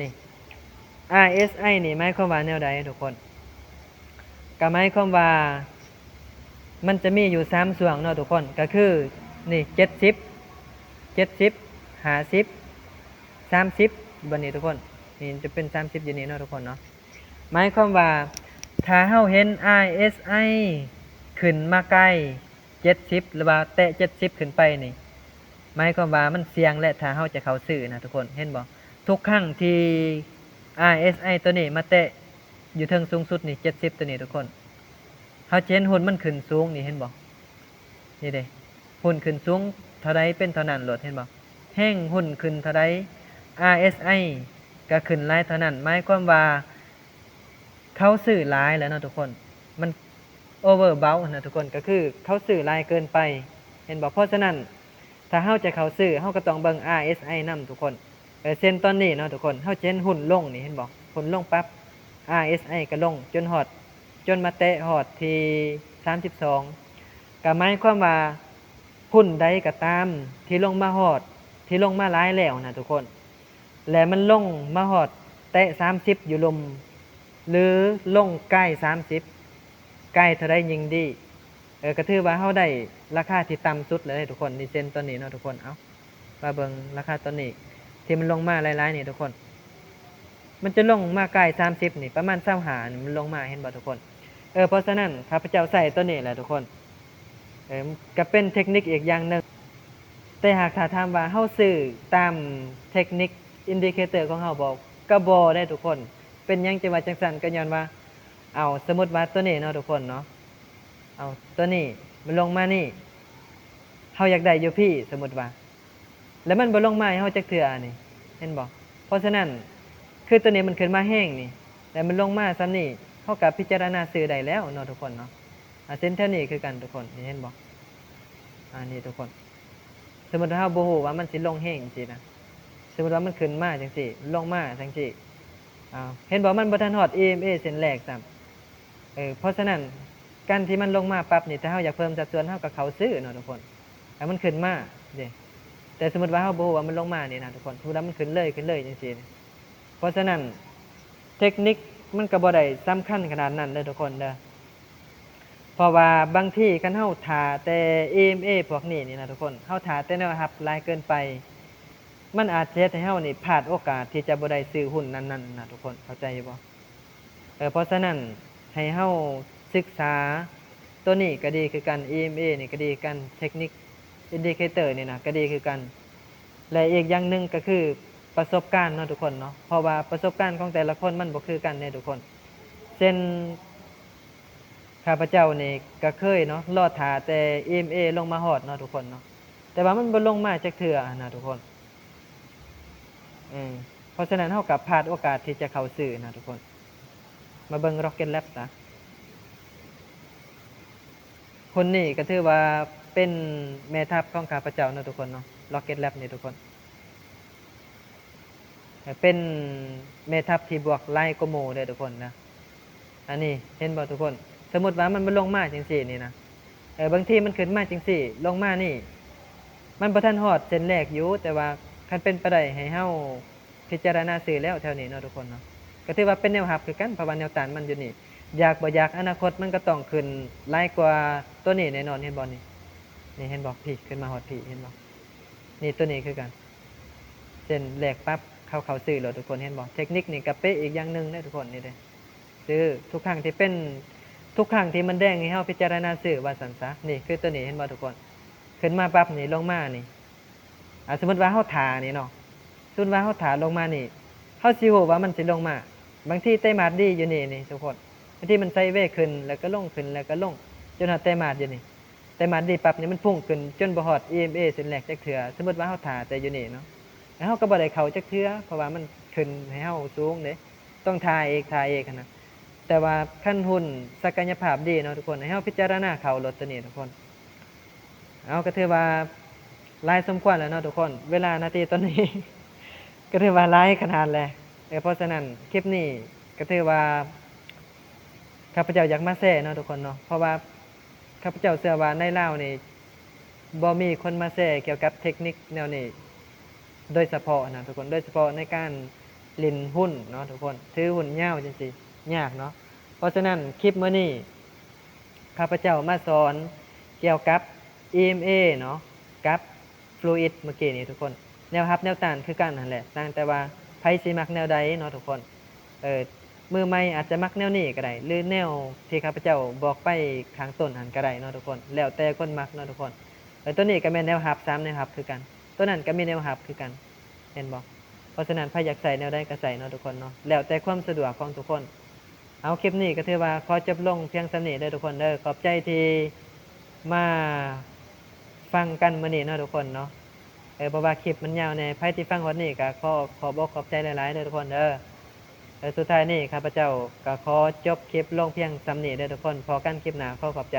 ນີ້ ອາເອສໄອ ນີ້ໝາຍຄວາມວ່າແນວໃດທຸກຄົນ? ກະໝາຍຄວາມວ່າມັນຈະມີຢູ່ສາມຊ່ວງເນາະທຸກຄົນ ກະຄື ນີ້ ເຈັດສິບ ເຈັດສິບ ຫ້າສິບ ສາມສິບ ບາດນີ້ທຸກຄົນ ນີ້ຈະເປັນສາມສິບຢູ່ນີ້ເນາະທຸກຄົນເນາະ ໝາຍຄວາມວ່າ ຖ້າເຮົາເຫັນ ອາເອສໄອ ຂຶ້ນມາໃກ້ເຈັດສິບ ຫຼືວ່າແຕະເຈັດສິບຂຶ້ນໄປນີ້ ໝາຍຄວາມວ່າມັນສ່ຽງແຫຼະ ຖ້າເຮົາຈະເຂົ້າຊື້ນະທຸກຄົນ ເຫັນບໍ່? ທຸກຄັ້ງທີ່ ອາເອສໄອ ໂຕນີ້ມາແຕະຢູ່ເທິງສູງສຸດນີ້ ເຈັດສິບ ໂຕນີ້ທຸກຄົນ ເຮົາຈະເຫັນຫຸ້ນມັນຂຶ້ນສູງນີ້ ເຫັນບໍ່? ນີ້ເດ້ ຫຸ້ນຂຶ້ນສູງເທົ່າໃດເປັນເທົ່ານັ້ນໂລດ ເຫັນບໍ່? ແຮງຫຸ້ນຂຶ້ນເທົ່າໃດ ອາເອສໄອ ກະຂຶ້ນຫຼາຍເທົ່ານັ້ນ ໝາຍຄວາມວ່າເຂົາຊື້ຫຼາຍແລ້ວເນາະທຸກຄົນ ມັນ overbought ຫັ້ນນະທຸກຄົນ ກະຄືເຂົາຊື້ຫຼາຍເກີນໄປ ເຫັນບໍ່? ເພາະສະນັ້ນ ຖ້າເຮົາຈະເຂົ້າຊື້ ເຮົາກະຕ້ອງເບິ່ງ ອາເອສໄອ ນຳທຸກຄົນ ເອີ ເຊັ່ນຕອນນີ້ເນາະທຸກຄົນ ເຮົາຈະເຫັນຫຸ້ນລົງນີ້ ເຫັນບໍ່? ຫຸ້ນລົງປັບ ອາເອສໄອ ກະລົງຈົນຮອດ ຈົນມາແຕະຮອດທີ່ສາມສິບສອງ ກະໝາຍຄວາມວ່າຫຸ້ນໃດກະຕາມທີ່ລົງມາຮອດ ທີ່ລົງມາຫຼາຍແລ້ວນະທຸກຄົນ ແລະ ມັນລົງມາຮອດແຕະສາມສິບຢູ່ລຸ່ມ ຫຼື ລົງໃກ້ສາມສິບ ໃກ້ເທົ່າໃດຍິ່ງດີ ເອີ ກະຖືວ່າເຮົາໄດ້ລາຄາທີ່ຕ່ຳສຸດແລ້ວເດ້ທຸກຄົນ ນີ້ເຊັ່ນຕອນນີ້ເນາະທຸກຄົນ ເອົາ ມາເບິ່ງລາຄາຕອນນີ້ ທີ່ມັນລົງມາຫຼາຍໆນີ້ທຸກຄົນ ມັນຈະລົງມາໃກ້ສາມສິບນີ້ ປະມານຊາວຫ້ານີ້ ມັນລົງມາ ເຫັນບໍ່ທຸກຄົນ? ເອີ ເພາະສະນັ້ນ ຂ້າພະເຈົ້າໃຊ້ໂຕນີ້ແຫຼະທຸກຄົນ ເອີ ກະເປັນເທັກນິກອີກຢ່າງໜຶ່ງ ແຕ່ຫາກຖ້າຖາມວ່າເຮົາຊື້ຕາມເທັກນິກ indicator ຂອງເຮົາບໍ່? ກະບໍ່ເດ້ທຸກຄົນ ເປັນຫຍັງຈຶ່ງວ່າຈັ່ງຊັ້ນ? ກະຍ້ອນວ່າ ເອົາ ສົມມຸດວ່າໂຕນີ້ເນາະທຸກຄົນເນາະ ເອົາ ໂຕນີ້ມັນລົງມານີ້ ເຮົາຢາກໄດ້ຢູ່ພີ້ ສົມມຸດວ່າ ແລ້ວມັນບໍ່ລົງມາໃຫ້ເຮົາຈັກເທື່ອນີ້ ເຫັນບໍ່? ເພາະສະນັ້ນ ຄືໂຕນີ້ມັນຂຶ້ນມາແຮງນີ້ ແລ້ວມັນລົງມາສ່ຳນີ້ ເຮົາກະພິຈາລະນາຊື້ໄດ້ແລ້ວເນາະທຸກຄົນເນາະ ອາ ເຊັ່ນແຖວນີ້ຄືກັນທຸກຄົນ ນີ້ເຫັນບໍ່? ອາ ນີ້ທຸກຄົນ ສົມມຸດວ່າເຮົາບໍ່ຮູ້ວ່າມັນຊິລົງແຮງຈັ່ງຊີ້ນະ ສົມມຸດວ່າມັນຂຶ້ນມາຈັ່ງຊີ້ ລົງມາຈັ່ງຊີ້ ອາ ເຫັນບໍ່? ມັນບໍ່ທັນຮອດ ເອເອັມເອ ເສັ້ນແລກຊ້ຳ ເອີ ເພາະສະນັ້ນ ການທີ່ມັນລົງມາປັບນີ້ ຖ້າເຮົາຢາກເພີ່ມສັດສ່ວນ ເຮົາກະເຂົ້າຊື້ເນາະທຸກຄົນ ໃຫ້ມັນຂຶ້ນມາເດ້ ແຕ່ສົມມຸດວ່າເຮົາບໍ່ຮູ້ວ່າມັນລົງມານີ້ນະທຸກຄົນ ສົມມຸດວ່າມັນຂຶ້ນເລີຍ ຂຶ້ນເລີຍຈັ່ງຊີ້ ເພາະສະນັ້ນ ເທັກນິກມັນກະບໍ່ໄດ້ສຳຄັນຂະໜາດນັ້ນເດີທຸກຄົນເດີ ເພາະວ່າບາງທີຄັນເຮົາຖ້າແຕ່ ເອເອັມເອ ພວກນີ້ນີ້ນະທຸກຄົນ ເຮົາຖ້າແຕ່ແນວຮັບຫຼາຍເກີນໄປ ມັນອາດຈະເຮັດໃຫ້ເຮົານີ້ພາດໂອກາດທີ່ຈະບໍ່ໄດ້ຊື້ຫຸ້ນນັ້ນໆນະທຸກຄົນ ເຂົ້າໃຈຢູ່ບໍ່? ເອີ ເພາະສະນັ້ນ ໃຫ້ເຮົາສຶກສາໂຕນີ້ກະດີຄືກັນ ເອເອັມເອ ນີ້ກະດີຄືກັນ ເທັກນິກ ອິນດິເຄເຕີ ນີ້ນະກະດີຄືກັນ ແລະ ອີກຢ່າງໜຶ່ງກະຄືປະສົບການເນາະທຸກຄົນເນາະ ເພາະວ່າປະສົບການຂອງແຕ່ລະຄົນມັນບໍ່ຄືກັນເດ້ທຸກຄົນ ເຊັ່ນ ຂ້າພະເຈົ້ານີ້ກະເຄີຍເນາະ ລໍຖ້າແຕ່ EMA ລົງມາຮອດເນາະທຸກຄົນເນາະ ແຕ່ວ່າມັນບໍ່ລົງມາຈັກເທື່ອຫັ້ນນະທຸກຄົນ. ເອີ ເພາະສະນັ້ນເຮົາກະພາດໂອກາດທີ່ຈະເຂົ້າຊື້ນະທຸກຄົນ. ມາເບິ່ງ Rocket Lab ຊະ. ຄົນນີ້ກະຖືວ່າເປັນແມ່ທັບຂອງຂ້າພະເຈົ້າເນາະທຸກຄົນເນາະ Rocket Lab ນີ້ທຸກຄົນ. ເປັນແມ່ທັບທີ່ບວກຫຼາຍກວ່າໝູ່ເດີທຸກຄົນນະ. ອັນນີ້ເຫັນບໍ່ທຸກຄົນ? ສົມມຸດວ່າມັນບໍ່ລົງມາຈັ່ງຊີ້ນີ້ນະ ເອີ ບາງທີມັນຂຶ້ນມາຈັ່ງຊີ້ ລົງມານີ້ ມັນບໍ່ທັນຮອດເສັ້ນແລກຢູ່ ແຕ່ວ່າຄັນເປັນໄປໄດ້ໃຫ້ເຮົາພິຈາລະນາຊື້ແລ້ວແຖວນີ້ເນາະທຸກຄົນເນາະ. ກະຖືວ່າເປັນແນວຮັບຄືກັນ ເພາະວ່າແນວຕ້ານມັນຢູ່ນີ້ ຢາກບໍ່ຢາກ ອະນາຄົດມັນກະຕ້ອງຂຶ້ນຫຼາຍກວ່າໂຕນີ້ແນ່ນອນ. ເຫັນບໍ່ນີ້? ນີ້ເຫັນບໍ່? ພີ້ ຂຶ້ນມາຮອດພີ້ ເຫັນບໍ່? ນີ້ ໂຕນີ້ຄືກັນ ເສັ້ນແລກປັບ ເຂົາເຂົ້າຊື້ໂລດທຸກຄົນ ເຫັນບໍ່? ເທັກນິກນີ້ກະເປະອີກຢ່າງໜຶ່ງເດີທຸກຄົນ ນີ້ເດ້ ຊື້ທຸກຄັ້ງທີ່ເປັນ ທຸກຄັ້ງທີ່ມັນແດງໃຫ້ເຮົາພິຈາລະນາຊື້ວ່າຊັ້ນຊະ. ນີ້ຄືໂຕນີ້ ເຫັນບໍ່ທຸກຄົນ? ຂຶ້ນມາປັບນີ້ ລົງມານີ້ ອາ ສົມມຸດວ່າເຮົາຖ້ານີ້ເນາະ ສົມມຸດວ່າເຮົາຖ້າລົງມານີ້ ເຮົາຊິຮູ້ວ່າມັນຊິລົງມາ. ບາງທີໄຕມາດດີຢູ່ນີ້ນີ້ທຸກຄົນ ບາງທີມັນໄຊເວຂຶ້ນ ແລ້ວກະລົງ ຂຶ້ນ ແລ້ວກະລົງ ຈົນຮອດໄຕມາດຢູ່ນີ້ ໄຕມາດດີປັບນີ້ ມັນພຸ່ງຂຶ້ນຈົນບໍ່ຮອດ EMA ເສັ້ນແລກຈັກເທື່ອ. ສົມມຸດວ່າເຮົາຖ້າແຕ່ຢູ່ນີ້ເນາະ ແລ້ວເຮົາກະບໍ່ໄດ້ເຂົ້າຈັກເທື່ອ ເພາະວ່າມັນຂຶ້ນໃຫ້ເຮົາສູງເດ້ ຕ້ອງຖ້າອີກ ຖ້າອີກຫັ້ນນະ. ແຕ່ວ່າຄັນຫຸ້ນສັກກະຍະພາບດີເນາະທຸກຄົນ ໃຫ້ເຮົາພິຈາລະນາເຂົ້າໂລດໂຕນີ້ທຸກຄົນ. ເອົາ ກະຖືວ່າຫຼາຍສົມຄວນແລ້ວເນາະທຸກຄົນ ເວລານາທີຕອນນີ້ ກະຖືວ່າຫຼາຍຂະໜາດແລ້ວ. ເອີ ເພາະສະນັ້ນຄລິບນີ້ກະຖືວ່າຂ້າພະເຈົ້າຢາກມາແຊເນາະທຸກຄົນເນາະ ເພາະວ່າ ຂ້າພະເຈົ້າເຊື່ອວ່າໃນລາວນີ້ບໍ່ມີຄົນມາແຊກ່ຽວກັບເທັກນິກແນວນີ້ໂດຍສະເພາະນະທຸກຄົນ ໂດຍສະເພາະໃນການຫຼິ້ນຫຸ້ນເນາະທຸກຄົນ ຖືຫຸ້ນຍາວຈັ່ງຊີ້ ຍາກເນາະ. ເພາະສະນັ້ນຄລິບມື້ນີ້ ຂ້າພະເຈົ້າມາສອນກ່ຽວກັບ EMA ເນາະ ກັບ Fluid ເມື່ອກີ້ນີ້ທຸກຄົນ ແນວຮັບແນວຕ້ານຄືກັນຫັ້ນແຫຼະ ຕ່າງແຕ່ວ່າໃຜຊິມັກແນວໃດເນາະທຸກຄົນ. ເອີ ມືໃໝ່ອາດຈະມັກແນວນີ້ກະໄດ້ ຫຼືແນວທີ່ຂ້າພະເຈົ້າບອກໄປຂ້າງຕົ້ນຫັ້ນກະໄດ້ເນາະທຸກຄົນ ແລ້ວແຕ່ຄົນມັກເນາະທຸກຄົນ. ເອີ ໂຕນີ້ກະແມ່ນແນວຮັບ ສາມແນວຮັບຄືກັນ ໂຕນັ້ນກະມີແນວຮັບຄືກັນ ເຫັນບໍ່? ເພາະສະນັ້ນໃຜຢາກໃຊ້ແນວໃດກະໃຊ້ເນາະທຸກຄົນເນາະ ແລ້ວແຕ່ຄວາມສະດວກຂອງທຸກຄົນ. ເອົາ ຄລິບນີ້ກະຖືວ່າຂໍຈົບລົງພຽງສ່ຳນີ້ເດີທຸກຄົນເດີ ຂອບໃຈທີ່ມາຟັງກັນມື້ນີ້ເນາະທຸກຄົນເນາະ. ເອີ ເພາະວ່າຄລິບມັນຍາວແດ່ ໃຜທີ່ຟັງຮອດນີ້ກະຂໍຂອບອົກຂອບໃຈຫຼາຍໆເດີທຸກຄົນເດີ. ເອີ ສຸດທ້າຍນີ້ຂ້າພະເຈົ້າກະຂໍຈົບຄລິບລົງພຽງສ່ຳນີ້ເດີທຸກຄົນ ພໍ້ກັນຄລິບໜ້າ ຂໍຂອບໃຈ.